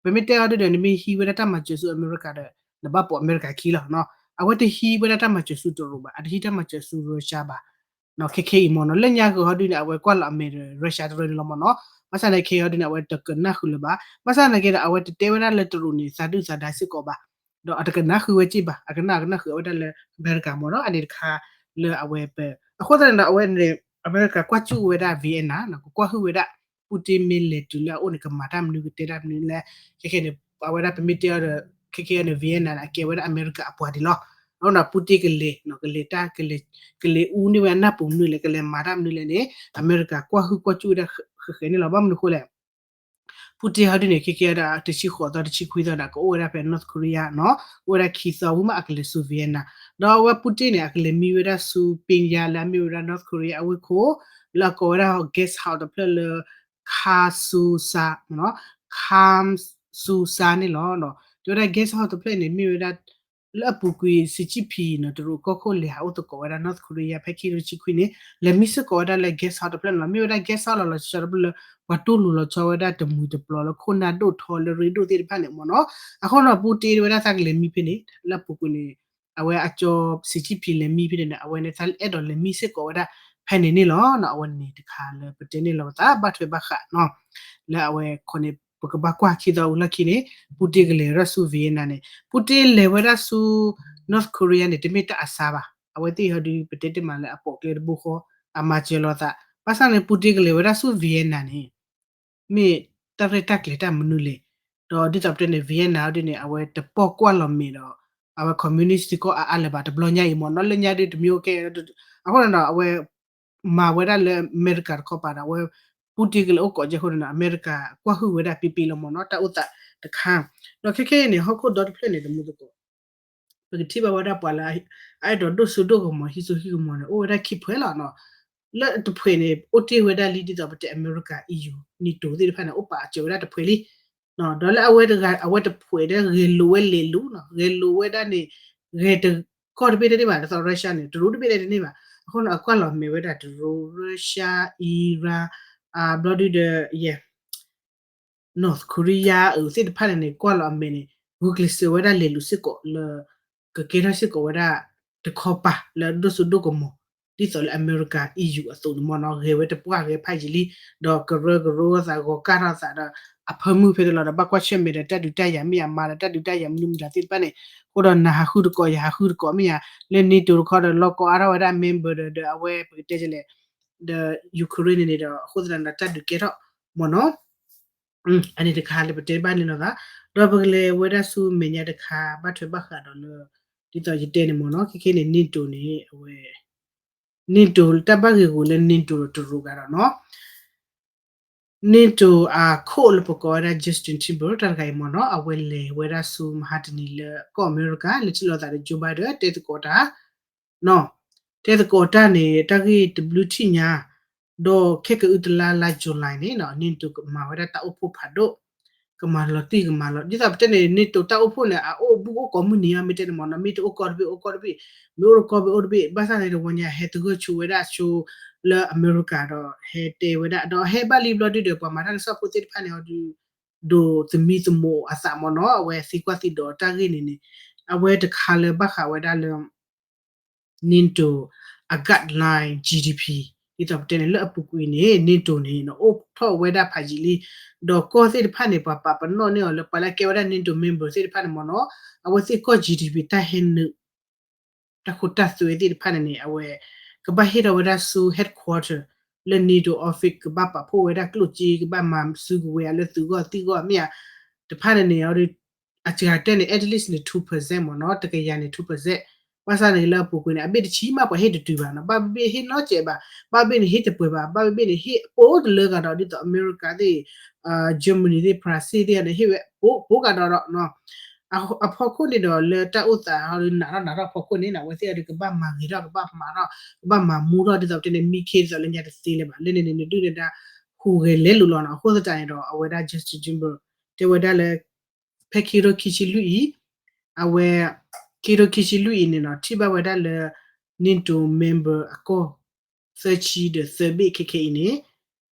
ပမ့ၢ်တဲအီၤဒ်ဒီး နမ့ၢ်ဟံးဝဲဒၣ်တၢ်မၤစၢၤဆူအမဲရကၤဒီး နဘၣ်ပိာ်အမဲရကၤခံလီၤ. အဝဲတဟံးဝဲဒၣ်တၢ်မၤစၢၤဆူတရူးဘၣ်, အတဟံးတၢ်မၤစၢၤဆူရၢရှါဘၣ်. ခဲခဲအံၤမ့ၢ်နီၤ လၢညါဃုာ်ဟီဒုန့ၣ် အဝဲကွၢ်လီၤအမဲာ်ဒီး ရၢရှါတရၢန့ၣ်လီၤမ့ၢ်နီၤ. ဘၣ်ဆၣ်သနာ်က့ဟီဒုန့ၣ် အဝဲတကနၣ်ဃုာ်လၢၤဘၣ်. ဘၣ်ဆၣ်သနာ်က့ဒီး အဝဲတတဲဝဲဒၣ်လၢတရူးန့ၣ် သးဒုၣ်သးဒါစ့ၢ်ကီးဘၣ်. ဒီးအတကနၣ်ဃုာ်ဝဲက့ဘၣ်, အကနၣ်အကနၣ်ဃုာ်ဝဲဒၣ်လၢအမဲရကၤမ့ၢ်နီၤ. အန့ၣ်တခါလၢအဝဲပ အဃိသတးန့ၣ်ဒီး အဝဲန့ၣ် အမဲရကၤကွၢ်စူၣ်ဝဲဒၣ် Vienna နီၤ ကကွၢ်ဟုၣ်ဝဲဒၣ် Putin မ့ၢ်လဲၤတုၤလၢအအိၣ်န့ၣ် ကမၤတၢ်မနုၤ ကတဲတၢ်မနုၤလဲၣ်. ခဲခဲန့ၣ် အဝဲဒၣ်ပမ့ၢ်တဲအီၤဒီး ခဲခဲအံၤန့ၣ် Vienna န့ၣ် အကဲဝဲဒၣ်အမဲရကၤအပှၤဒံးလီၤ. အဃိဒီး Putin ကလဲၤ ကလဲၤတၢ် ကလဲၤအူန့ၢ်ဝဲအနၢ်ပူၤမနုၤလဲၣ်, ကလဲၤမၤတၢ်မနုၤလဲၣ်န့ၣ် အမဲရကၤကွၢ်ဟုၣ်ကွၢ်စူၣ်ဝဲဒၣ်ဃဲးဃဲးန့ၣ်လီၤ. ဘၣ်မနုၤအဃိလဲၣ် Putin ဟီဒုန့ၣ် ခဲခဲအံၤဒီး တဆံဃိးသီတဆံခွံသီဒီး ကအိၣ်ဝဲဒၣ်ဖဲ North Korea နီၤ, အိၣ်ဝဲဒၣ်ခံသီဝံၤမး အကလဲၤဆူ Vienna. ဒီးအဝဲ Putin န့ၣ် အကလဲၤမံဝဲဒၣ်ဆူ Pyongyang လၢအမ့ၢ်ဝဲဒၣ် North Korea အဝ့ၢ်ခိၣ် လၢအကိးဝဲဒၣ် guest house တဖျၢၣ်လၢ Kam Soo Sa မ့ၢ်နီၤ, Kam Soo Sa န့ၣ်လီၤ. တဲဝဲဒၣ် guest house တဖျၢၣ်န့ၣ် မ့ၢ်ဝဲဒၣ် လၢအပူၤကွံာ် Xi Jinping နီၤ တရူးကီၢ်ခိၣ်လဲၤဟးအိၣ်သကိးဝဲဒၣ် North Korea ဖဲခံကထိတဆံခွံန့ၣ် လဲၤမံစ့ၢ်ကီးဝဲဒၣ်လၢ guest house တဖျၢၣ်န့ၣ်လီၤ. မ့ၢ်ဝဲဒၣ် guest house လီၤလီၤဆီဆီတဖျၢၣ်လၢ ပှၤတူၢ်လိာ်လီၤဆီဝဲဒၣ်တမှံၤတပျီၤလၢ ခိၣ်နၢ်ဒိၣ်ထီလၢရ့ဒိၣ်သ့ၣ်တဖၣ်န့ၣ်မ့ၢ်နီၤ. အဃိဒီး Putin တဲဝဲဒၣ်သးကလဲၤမံဖဲန့ၣ် လၢအပူၤကွံာ်န့ၣ် အဝဲအကၠီ Xi Jinping လဲၤမံဖဲန့ၣ်န့ၣ် အဝဲန့ၣ်သးအဲၣ်ဒိးလဲၤမံစ့ၢ်ကီးဝဲဒၣ်ဖဲန့ၣ်န့ၣ်လီၤ. အဝဲန့ၣ်တခါလၢပတဲန့ၣ်လီၤပသး ဘၣ်ထွဲဘၣ်ဃးနီၤ လၢအဝဲခီန့ၣ် ပကဘၣ်ကွၢ်ခံသီဝံၤလီၢ်ခံန့ၣ် Putin ကလဲၤဝဲဒၣ်ဆူ Vienna န့ၣ် Putin လဲၤဝဲဒၣ်ဆူ North Korea န့ၣ် တမ့ၢ်တၢ်အစှၤဘၣ်. အဝဲသ့ၣ်ဟီဒု ပတဲတ့ၢ်မးလၢအပိာ်ကျဲတဘိဃီ အမၤစၢၤလိာ်သး ဘၣ်ဆၣ်န့ၣ် Putin ကလဲၤဝဲဒၣ်ဆူ Vienna န့ၣ် မ့ၢ်တၢ်ရဲၣ်တၢ်ကျဲၤတၢ်မနုၤလဲၣ်. ဒီးဒ်သိးပတဲန့ၣ် Vienna ဟီဒုန့ၣ် အဝဲတပီၢ်ကွၢ်လီၤမဲာ်ဒီး အဝဲ communist သံကွၢ်အါအါလၢၤဘၣ် တဘျီညါအံၤမ့ၢ်နီၤ လၢညါဒုတမံၤအိၣ်ကဲ အဃိန့ၣ်ဒီး အဝဲ မၤဝဲဒၣ်လၢအမဲရကၤတခီပၤဒီး အဝဲ Putin ကလဲၤအိၣ်ကိးကဲအဃိန့ၣ်ဒီး အမဲရကၤကွၢ်ဟုၣ်ဝဲဒၣ်ပ့ပ့လီၤမ့ၢ်နီၤ တၢ်အိၣ်သးတခါ. ဒီးခဲခဲအံၤန့ၣ် ဟီၣ်ခိၣ်ဒီတဖျၢၣ်န့ၣ် တမူသကိး ပကထံၣ်ဘၣ်ဝဲဒၣ်ပှၤလၢ အအဲၣ်ဒိးဒိၣ်စိဒိၣ်ကမီၤ ဟံးစိဟံးကမီၤန့ၣ် အိၣ်ဝဲဒၣ်ခံဖှဲးလီၤနီၤ. လၢတဖှဲးန့ၣ် အိၣ်တ့ၢ်ဝဲဒၣ်လံဒ်သိးပတဲအမဲရကၤ EU, NATO သ့ၣ်တဖၣ်န့ၣ် အိၣ်ပာ်စၢၤဝဲဒၣ်တဖှဲးလံ. ဒီးလၢအဝဲတဂၤ အဝဲတဖှဲးဒီးဂဲၤလိာ်ဝဲလဲၤလူၤနီၤ ဂဲၤလိာ်ဝဲဒၣ်န့ၣ် ဂဲၤတကီၢ်တဘ့ၣ်တန့ၢ်ဘၣ် ဒ်သိး Russia န့ၣ် တရူးတဘ့ၣ်တန့ၢ်ဘၣ်. အဃိန့ၣ် အကွၢ်လီၤမဲာ်ဝဲဒၣ်တရူး Russia, Iran, ဘျီဒုဒီး North Korea အုးသ့ၣ်တဖၣ်န့ၣ်န့ၣ် ကွၢ်လီၤအမဲာ်န့ၣ် ဂုာ်ကျဲးစၢးဝဲဒၣ်လဲၤလူၤစ့ၢ်ကီးလၢ ကကဲထီၣ်စ့ၢ်ကီးဝဲဒၣ် တခီပၤလၢဒိၣ်စိဒိၣ်ကမီၤ ဒ်သိးလၢအမဲရကၤ EU အသိးန့ၣ်မ့ၢ်နီၤ ဂဲၤဝဲတပှၢ်ဂဲၤဖးယံာ်လံ ဒီးကရၢကရိသးဂီၤကၢ်ထီၣ်သးဒီး အဖၢမုၢ်ဖဲတလီၤဒီး ဘၣ်ကွၢ်ဆၢၣ်မဲာ်ဒီးတၢ်ဒုးတၢ်ယၤမ့ၢ်ယၤ မၤဒီးတၢ်ဒုးတၢ်ယၤမနုၤမတၤသ့ၣ်တဖၣ်န့ၣ် အဃိဒီးနၤဟးဃုတကိး ယဟးဃုတကိးမ့ၢ်ယၤ လၢ NATO တခီဒီး လီၢ်ကီအါထီၣ်ဝဲဒၣ် member ဒီး ဒီးအဝဲပကတဲလဲၣ် ဒီး Ukraine န့ၣ်န့ၣ်ဒီး အဃိသတးဒီး တၢ်ဒုးကဲထီၣ်မ့ၢ်နီၤ အန့ၣ်တခါလၢပတဲဘၣ်န့ၣ်လီၤသး ဒီးပကလဲၤဝဲဒၣ်ဆူမဲာ်ညါတခါ ဘၣ်ထွဲဘၣ်ဃးဒီးလၢ ဒ်သိးယတဲန့ၣ်မ့ၢ်နီၤ ခဲခဲန့ၣ် NATO န့ၣ် အဝဲ NATO တၢ်ဘၣ်ဂ့ၢ်ဂီၤလၢ NATO ဒီးတရူးကဒီးနီၤ NATO အခိၣ်လၢပကိးဝဲဒၣ် Justin Timberlake တၢ်တခါအံၤမ့ၢ်နီၤ အဝဲလဲၤဝဲဒၣ်ဆူမဟါတနံၤလၢကီၢ်အမဲရကၤ လဲၤထံၣ်လိာ်သးဒီး Joe Biden တဲသကိးတၢ် နီၤ တဲသကိးတၢ်န့ၣ် တၢ်ဂ့ၢ်တဘျုးထံၣ်ညါ ဒီးခဲကအုတလါလါ July န့ၣ်နီၤ NATO ကမၤဝဲဒၣ်တၢ်အိၣ်ဖှိၣ်ဖးဒိၣ် ကမၤလီၤတံၢ်ကမၤလီၤ ဒ်သိးပတဲန့ၣ် NATO တၢ်အိၣ်ဖှိၣ်န့ၣ် အအိၣ်ဘူးအိၣ်ကိးမုၢ်နံၤအါ မ့ၢ်တဲန့ၣ်မ့ၢ်နီၤ မ့ၢ်တအိၣ်ကီၢ်တဘ့ၣ်အိၣ်ကီၢ်တဘ့ၣ် မ့ၢ်အိၣ်တကီၢ်တဘ့ၣ်အိၣ်တဘ့ၣ် ဘၣ်ဆၣ်န့ၣ်တဝီညါ ဟဲသဂၢၢ်ဆိဝဲဒၣ်ဆိလၢအမဲရကၤဒီး ဟဲတဲဝဲဒၣ် ဒီးဟဲဘၣ်လံဘျီဒုဒီး ပှၤမၤတၢ်ကစီၣ်ဖိသ့ၣ်တဖၣ်န့ၣ်အီၤဒု ဒိးသမံသမိးအသးမ့ၢ်နီၤ အဝဲသံကွၢ်သံဒိးတၢ်ဂ့ၢ်န့ၣ်န့ၣ် အဝဲတခါလၢဘၣ်ဃးဝဲဒၣ်လၢ NATO အ guideline GDP ဒ်သိးပတဲန့ၣ် လၢအပူၤကွံာ်န့ၣ် NATO န့ၣ် နအိၣ်ထီၣ်ဝဲဒၣ်ဖးယံာ်လံ ဒီးကီၢ်သ့ၣ်တဖၣ်န့ၣ် ပှၤပာ်ပနီၣ်န့ၢ်အီၤလၢပှၤလၢကဲဝဲဒၣ် NATO member သ့ၣ်တဖၣ်န့ၣ်မ့ၢ်နီၤ အဝဲသ့ၣ်ကီၢ် GDP တၢ်ဟဲနုာ် တၢ်ခိတၢ်သွဲသ့ၣ်တဖၣ်န့ၣ်န့ၣ် အဝဲ ကဘၣ်ဟ့ၣ်ထီၣ်ဝဲဒၣ်ဆူ headquarter လၢ NATO office ကဘၣ်ပာ်ဖှိၣ်ဝဲဒၣ်ကျိၣ်စ့ ကဘၣ်မၤစုကဝဲၤအလၢသုးဂီၢ်သံၣ်ဂီၢ်မ့ၢ်ဧါ တဖၣ်န့ၣ်န့ၣ် အစှၤတဲန့ၣ် at least န့ၣ် two percent မ့ၢ်နီၤ တကယၤန့ၣ် two percent ဘၣ်ဆၣ်န့ၣ်လၢအပူၤကွံာ်န့ၣ် အဘ့ၣ်တဆံမးပှၤဟ့ၣ်တတုၤဘၣ်နီၤ ဘၣ်ဘ့ၣ်ဟ့ၣ်နီတစဲးဘၣ် ဘၣ်ဘ့ၣ်န့ၣ်ဟ့ၣ်တပှဲၤဘၣ် ဘၣ်ဘ့ၣ်န့ၣ်ဟ့ၣ်တပှဲၤဘၣ် ဘၣ်ဘ့ၣ်န့ၣ်ဟ့ၣ်ပိတလၢကဒီး ဒ်သိးအမဲရကၤသ့ၣ် Germany သ့ၣ် France သ့ၣ်န့ၣ် ဟ့ၣ်ဝဲပိပိကဒီးဒီး အဖီခိၣ်န့ၣ်ဒီး လၢတၢ်အိၣ်သးဟီဒုးနးထီၣ်နးထီၣ်ဖီခိၣ်န့ၣ် အဝဲသ့ၣ်အဒုးကဘၣ်မၤဂ့ၤထီၣ် ကဘၣ်မၤထီၣ် ကဘၣ်မၤမူထီၣ် ဒ်သိးပတဲန့ၣ် မံခ့ဒ်သိးလၢညါတသ့လၢၤဘၣ် လၢန့ၣ်န့ၣ် နဒုၣ်နဒါ ဟူးဂဲၤလဲၤလိာ်လီၤနီၤ အဃိသတးန့ၣ်ဒီး အဝဲဒၣ် Justin Timberlake တဲဝဲဒၣ်လၢ ဖဲခံကထိခံဆံလွံၢ်အံၤ, အဝဲ ခံကထိခံဆံလွံၢ်အံၤန့ၣ်နီၤ ထံၣ်ဘၣ်ဝဲဒၣ်လၢ NATO member အကီၢ် သၢဆံဒီးသၢဘ့ၣ် ခဲခဲအံၤန့ၣ်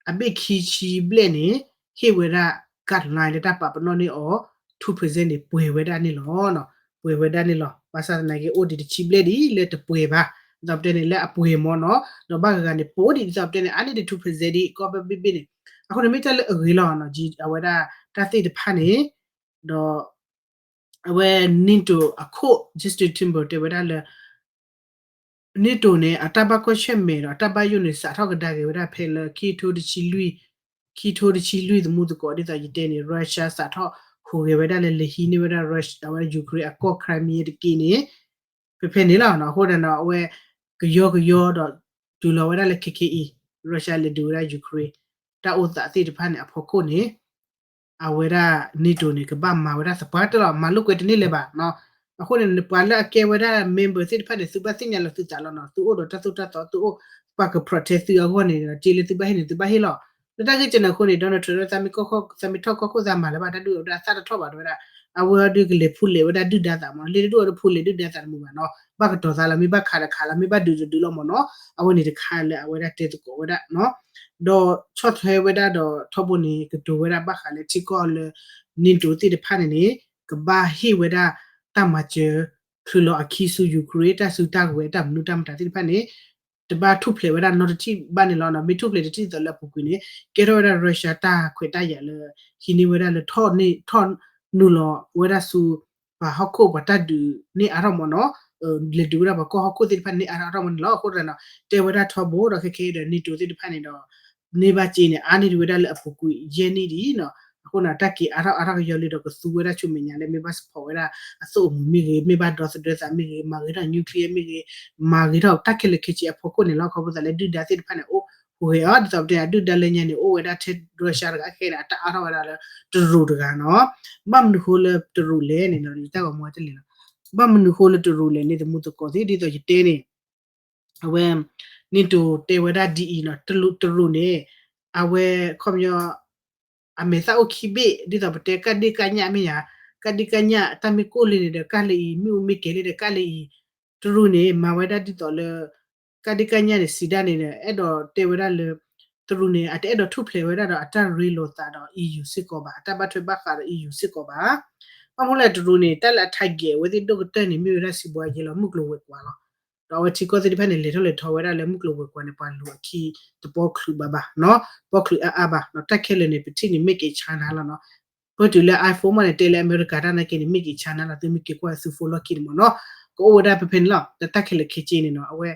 အဘ့ၣ်ခံဆံဘျဲၣ်န့ၣ် ဟ့ၣ်ဝဲဒၣ် guideline လၢတၢ်ပာ်ပနီၣ်န့ၢ်အီၤ two percent န့ၣ် ပှဲၤဝဲဒၣ်န့ၣ်လီၤ. ပှဲၤဝဲဒၣ်န့ၣ်လီၤ. ဘၣ်ဆၣ်သနာ်က့ အိၣ်ဒံးတဆံဘျဲၣ်ဒံးလၢတပှဲၤဘၣ်, ဒ်သိးပတဲန့ၣ် လၢအပှဲၤမ့ၢ်နီၤ, ဒီးဘၣ်ဂၤဂၤန့ၣ် ပအိၣ်ဒံးဒ်သိးပတဲန့ၣ် အါန့ၢ်ဒံး two percent ဒံး ကီၢ်ဘ့ၣ်ဘ့ၣ်န့ၣ်, အဃိန့ၣ်မ့ၢ်တၢ်လၢအဂ့ၤလီၤနီၤ, အဝဲဒၣ်တၢ်သ့ၣ်တဖၣ်န့ၣ်, ဒီး အဝဲ NATO အခိၣ် Jens Stoltenberg တဲဝဲဒၣ်လၢ NATO န့ၣ် အတၢ်ဘၣ်ကွၢ်ဆၢၣ်မဲာ်ဒီးအတၢ်ဘၣ်ယိၣ်န့ၣ် စးထီၣ်ကဒါက့ၤဝဲဒၣ်ဖဲလၢ ခံကထိတဆံလွံၢ်, ခံကထိတဆံလွံၢ်သမူသကိး ဒ်သိးယတဲန့ၣ် Russia စးထီၣ်ဟူးဂဲၤဝဲဒၣ်လၢ လဲၤဟံးန့ၢ်ဝဲဒၣ် Russia အဝဲ Ukraine အကီၢ် Crimea တက့ၢ်န့ၣ်, ဖဲဖဲန့ၣ်လီၤ. အဃိဒီးနီၤ အဝဲ ကယီကယီဒီး တုၤလီၤဝဲဒၣ်လၢခဲခဲအံၤ Russia လဲၤဒုးဝဲဒၣ် Ukraine တၢ်အိၣ်သးသ့ၣ်တဖၣ်န့ၣ် အဖီခိၣ်န့ၣ် အဝဲဒၣ် NATO န့ၣ် ကဘၣ်မၤဝဲဒၣ်သပှၢ်တၢၢ်လီၤ, မၤလိာ်ကွဲတန့ၢ်လၢၤဘၣ်နီၤ. အဃိန့ၣ် ပှၤလၢအကဲဝဲဒၣ် member သ့ၣ်တဖၣ်န့ၣ် သုဘၣ်သ့ၣ်ညါလီၤသုသးလီၤနီၤ, သုအိၣ်ဒီးတၢ်သိၣ်တၢ်သီ သုအိၣ် ပှၤက protect သုအဂီၢ်န့ၣ်ဒီး စ့လၢသုဘၣ်ဟ့ၣ်န့ၣ် သုဘၣ်ဟ့ၣ်လီၤ. လၢတၢ်ဂ့ၢ်ကဲန့ၣ်အဃိန့ၣ် Donald Trump သးမ့ၢ်ထီၣ်ကီၢ်ခိၣ်သးမၤလၢၤဘၣ် တၢ်ဒုးဝဲဒၣ်အသၣ်တထီၣ်ဘၣ်တဲဝဲဒၣ်, အဝဲဒုးကလဲၤဖူလဲၤဝဲဒၣ်ဒုၣ်ဒါသးမ့ၢ်နီၤ, လ့ၢ်တဒူၣ်အီၤတဖူလဲၤဒုၣ်ဒါသးတမုာ်ဘၣ်နီၤ, ဘၣ်ကတီၤသးလီၤ မ့ၢ်ဘၣ်ခးတခးလီၤ မ့ၢ်ဘၣ်ဒုးတဒုးလီၤမ့ၢ်နီၤ, အဝဲန့ၣ်တခါလၢအဝဲဒၣ်တဲသကိးဝဲဒၣ်နီၤ. ဒီးဆီၣ်ထွဲဝဲဒၣ်ဒီးထီဘိန့ၣ် ကတိၤဝဲဒၣ်ဘၣ်ဃးလၢထံကီၢ်လၢ NATO သ့ၣ်တဖၣ်န့ၣ်န့ၣ် ကဘၣ်ဟ့ၣ်ဝဲဒၣ်တၢ်မၤစၢၤ ချုးလီၤအခံဆူ Ukraine တၢ်စုတၢ်ကဝဲၤတၢ်မနုၤတၢ်မတၤသ့ၣ်တဖၣ်န့ၣ် တဘၣ်ထူၣ်ဖျဲးဝဲဒၣ်နီတထံၣ်ဘၣ်န့ၣ်လီၤ. မ့ၢ်ထူၣ်ဖျဲးတထံၣ်သိးလၢအပူၤကွံာ်န့ၣ် ကဲထီၣ်ဝဲဒၣ် Russia တၢ်ခွဲးတၢ်ယာ်လၢ ဟံးန့ၢ်ဝဲဒၣ်လၢ ထီၣ်နုာ်လီၤဝဲဒၣ်ဆူ ပှၤဟီၣ်ခိၣ်ပှၤတၢ်ဒုးန့ၢ်အါထီၣ်မ့ၢ်နီၤ, လဲၤဒုးဝဲဒၣ်ပှၤကီၢ်ဟီၣ်ခိၣ်သ့ၣ်တဖၣ်န့ၣ်အါထီၣ်အါထီၣ်မ့ၢ်န့ၣ်လီၤ. အဃိသတးဒီး တဲဝဲဒၣ်ထီဘိဒီးခဲခဲဒီး NATO သ့ၣ်တဖၣ်န့ၣ်ဒီး န့ၢ်ဘၣ်စ့န့ၣ် အါန့ၢ်ဒံးဝဲဒၣ်လၢအပူၤကွံာ်ယဲၢ်နံၣ်ဒံးနီၤ, အဃိန့ၣ် တၢ်က့ၤအါထီၣ်အါထီၣ်ကယီလံဒီးကသူဝဲဒၣ်ဆူမဲာ်ညါလၢမ့ၢ်ဘၣ် support ဝဲဒၣ် အသိၣ်အမူၤမ့ၢ်ဂ့ၤ, မ့ၢ်ဘၣ်ဒီသဒၢသးမ့ၢ်ဂ့ၤ, မၤဂ့ၤထီၣ် nuclear မ့ၢ်ဂ့ၤ, မၤဂ့ၤထီၣ်တၢ်ခဲလၢာ်ခဲဆ့အဖီခိၣ်န့ၣ်လီၤ. ခီဖျိသးလၢဒုၣ်ဒါသ့ၣ်တဖၣ်န့ၣ် အိၣ်ဟူးဂဲၤအီၤ ဒ်သိးပတဲဒုၣ်ဒါလၢညါန့ၣ် အိၣ်ဝဲဒၣ်ထဲ Russia တဂၤခဲန့ၣ် အတၢ်အါထီၣ်ဝဲဒၣ်လၢတရူးတဂၤနီၤ. ဘၣ်မနုၤဃိလၢတရူးလဲၣ်န့ၣ်နီၤ ယတၢ်ဂီၤမူတလံၤလီၤ. ဘၣ်မနုၤဃိလၢတရူးလဲၣ်န့ၣ် သမူသကိးသ့ၣ် ဒ်သိးယတဲန့ၣ် အဝဲ NATO တဲဝဲဒၣ်ဒ်အံၤနီၤ, တရူး တရူးန့ၣ် အဝဲ ခီပညီ အမဲာ်သၣ်အိၣ်ခံဘ့ၣ် ဒ်သိးပတဲကၣ်ဒ့ၣ်ကၣ်ညၣ်မ့ၢ်ယါ, ကၣ်ဒ့ၣ်ကၣ်ညၣ် တၢ်မ့ၢ်ကိၢ်လံန့ၣ်ဒီးကၣ်လၢအံၤ မ့ၣ်အူမ့ၢ်ကဲၤလံဒီးကၣ်လၢအံၤ, တရူးန့ၣ် မၤဝဲဒၣ်ဒ်သိးလၢ ကၣ်ဒ့ၣ်ကၣ်ညၣ်န့ၣ် စံးဒၣ်န့ၣ်ဒီး အဲၣ်ဒိးတဲဝဲဒၣ်လၢ တရူးန့ၣ် အတအဲၣ်ဒိးထူၣ်ဖျဲးဝဲဒၣ်ဒီးအတၢ်ရ့လိာ်သးဒီး EU စ့ၢ်ကီးဘၣ်, အတၢ်ဘၣ်ထွဲဘၣ်ဃးဒီး EU စ့ၢ်ကီးဘၣ်. ဘၣ်မနုၤလဲၣ် တရူးန့ၣ် တၢ်လၢအ target ဝဲသ့ၣ်ဒိၣ်ကတၢၢ်န့ၣ် မ့ၢ်ဝဲဒၣ်စံးဘှါယဲလီၤ မုၢ်ကျိၤဝဲၤကွာ်လီၤ. ဒီးအဝဲထံကီၢ်သ့ၣ်တဖၣ်န့ၣ် လဲၤထီၣ်လဲၤထီဝဲဒၣ်လၢမုၢ်ကျိၤဝဲၤကွာ်န့ၣ် ပှၤလူၤအခံတပီချုးဘၣ်ဘၣ်နီၤ, တပီချုးအါအါဘၣ်နီၤ, တၢ်ခဲလၢာ်န့ၣ် ပထံၣ်န့ၣ် made in China လီၤနီၤ. ပတုၤလၢ iPhone မ့ၢ်န့ၣ် တဲလၢအမဲရကၤတၢ်နာ်က့န့ၣ် made in China လီၤ, သုမ့ၢ်က့ၤကွၢ်သု phone လီၢ်ခံန့ၣ်မ့ၢ်နီၤ, ကအိၣ်ဝဲဒၣ်ဖဲဖဲန့ၣ်လီၤ. ဒီးတၢ်ခဲလၢာ်ခဲဆ့န့ၣ်နီၤ အဝဲ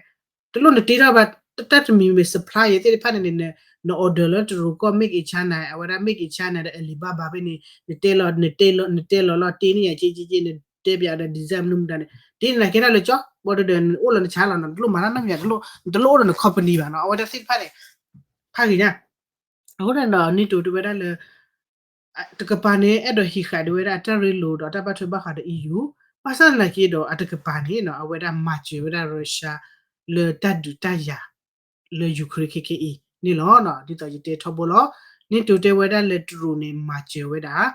တလိၣ်နတ့ထီၣ်ဘၣ် တၢ်တမံၤမံၤ supply သ့ၣ်တဖၣ်န့ၣ်န့ၣ် န order လၢတရူးကီၢ် made in China အဝဲဒၣ် made in China ဒီး Alibaba ဖဲန့ၣ် နတဲလီၤ နတဲလီၤ နတဲလီၤလီၤ တ့န့ၢ်ယၤက့က့က့ နတဲပျးဒီး design မနုၤမတၤန့ၣ် တ့န့ၢ်နၤကဲထီၣ်လၢကၠီ ဘၣ်ဒီးနအိၣ်လီၤနဆါလီၤနီၤ, နတလိၣ်မၤတၢ်နီတမံၤ နတလိၣ်အိၣ်ဒီးန company ဘၣ်နီၤ, အဝဲဒၣ်သ့ၣ်တဖၣ်န့ၣ် ဖးဂ့ၤညါ အဃိန့ၣ်ဒီး NATO တဲဝဲဒၣ်လၢ တကပၤန့ၣ် အဲၣ်ဒိးဟံးဃာ်ဒံးဝဲဒၣ်အတၢ်ရ့လိာ်ဒီးတၢ်ဘၣ်ထွဲဘၣ်ဃးဒီး EU, ဘၣ်ဆၣ်သနာ်က့ဒီး အတကပၤန့ၣ်နီၤ အဝဲဒၣ်မၤစၢၤဝဲဒၣ် Russia လၢတၢ်ဒုးတၢ်ယၤ လၢ Ukraine ခဲခဲအံၤန့ၣ်လီၤ. ဒ်သိးယတဲထီဘိလီၤ, NATO တဲဝဲဒၣ်လၢတရူးန့ၣ် မၤစၢၤဝဲဒၣ်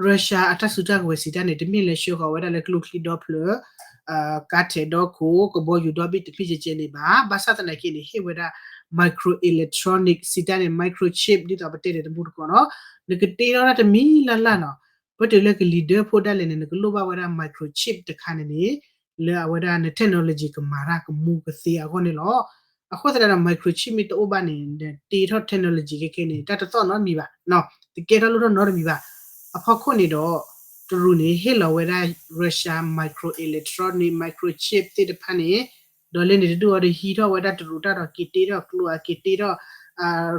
Russia အတၢ်စုတၢ်ကဝဲၤစံးတၢ်န့ၣ် တမ့ၢ်လၢဆှၢဃီၤဝဲဒၣ်လၢကျိချံဒီဖျၢၣ် ကါထဲးဒီခိၣ် ကဘီယူၤဒီဘ့ၣ်တမ့ၢ်ကဲကဲန့ၣ်ဘၣ်. ဘၣ်ဆၣ်သနာ်က့န့ၣ် ဟ့ၣ်ဝဲဒၣ် micro electronic စံးတၢ်န့ၣ် microchip ဒ်သိးပတဲန့ၣ်တမူတကိးနီၤ, နကတ့ထီၣ်တၢ်တမံၤလၢ်လၢ်နီၤ, ပတုၤလၢကလံၤဒၢဖိဒၣ်လဲာ်န့ၣ် နကလိၣ်ဘၣ်ဝဲဒၣ် microchip တခါန့ၣ်န့ၣ် လၢအဝဲဒၣ်န technology ကမၤတၢ်ကမူကသ့အဂီၢ်န့ၣ်လီၤ. အဃိသတးဒီး microchip မ့ၢ်တအိၣ်ဘၣ်န့ၣ် နတ့ထီၣ် technology ခဲခဲန့ၣ် တၢ်တသီၣ်နီတမံၤဘၣ်, တကဲထီၣ်လိၣ်ထီၣ်နီတမံၤဘၣ်. အဖီခိၣ်န့ၣ်ဒီး တရူးန့ၣ် ဟ့ၣ်လီၤဝဲဒၣ် Russia micro electronic microchip သ့ၣ်တဖၣ်န့ၣ် ဒီးလၢန့ၣ်တဒူၣ်အီၤဒီးဟံးထီၣ်ဝဲဒၣ်တရူးတၢ်ဒီးက့ၤတ့ထီၣ်ကျိအက့ၤတ့ထီၣ်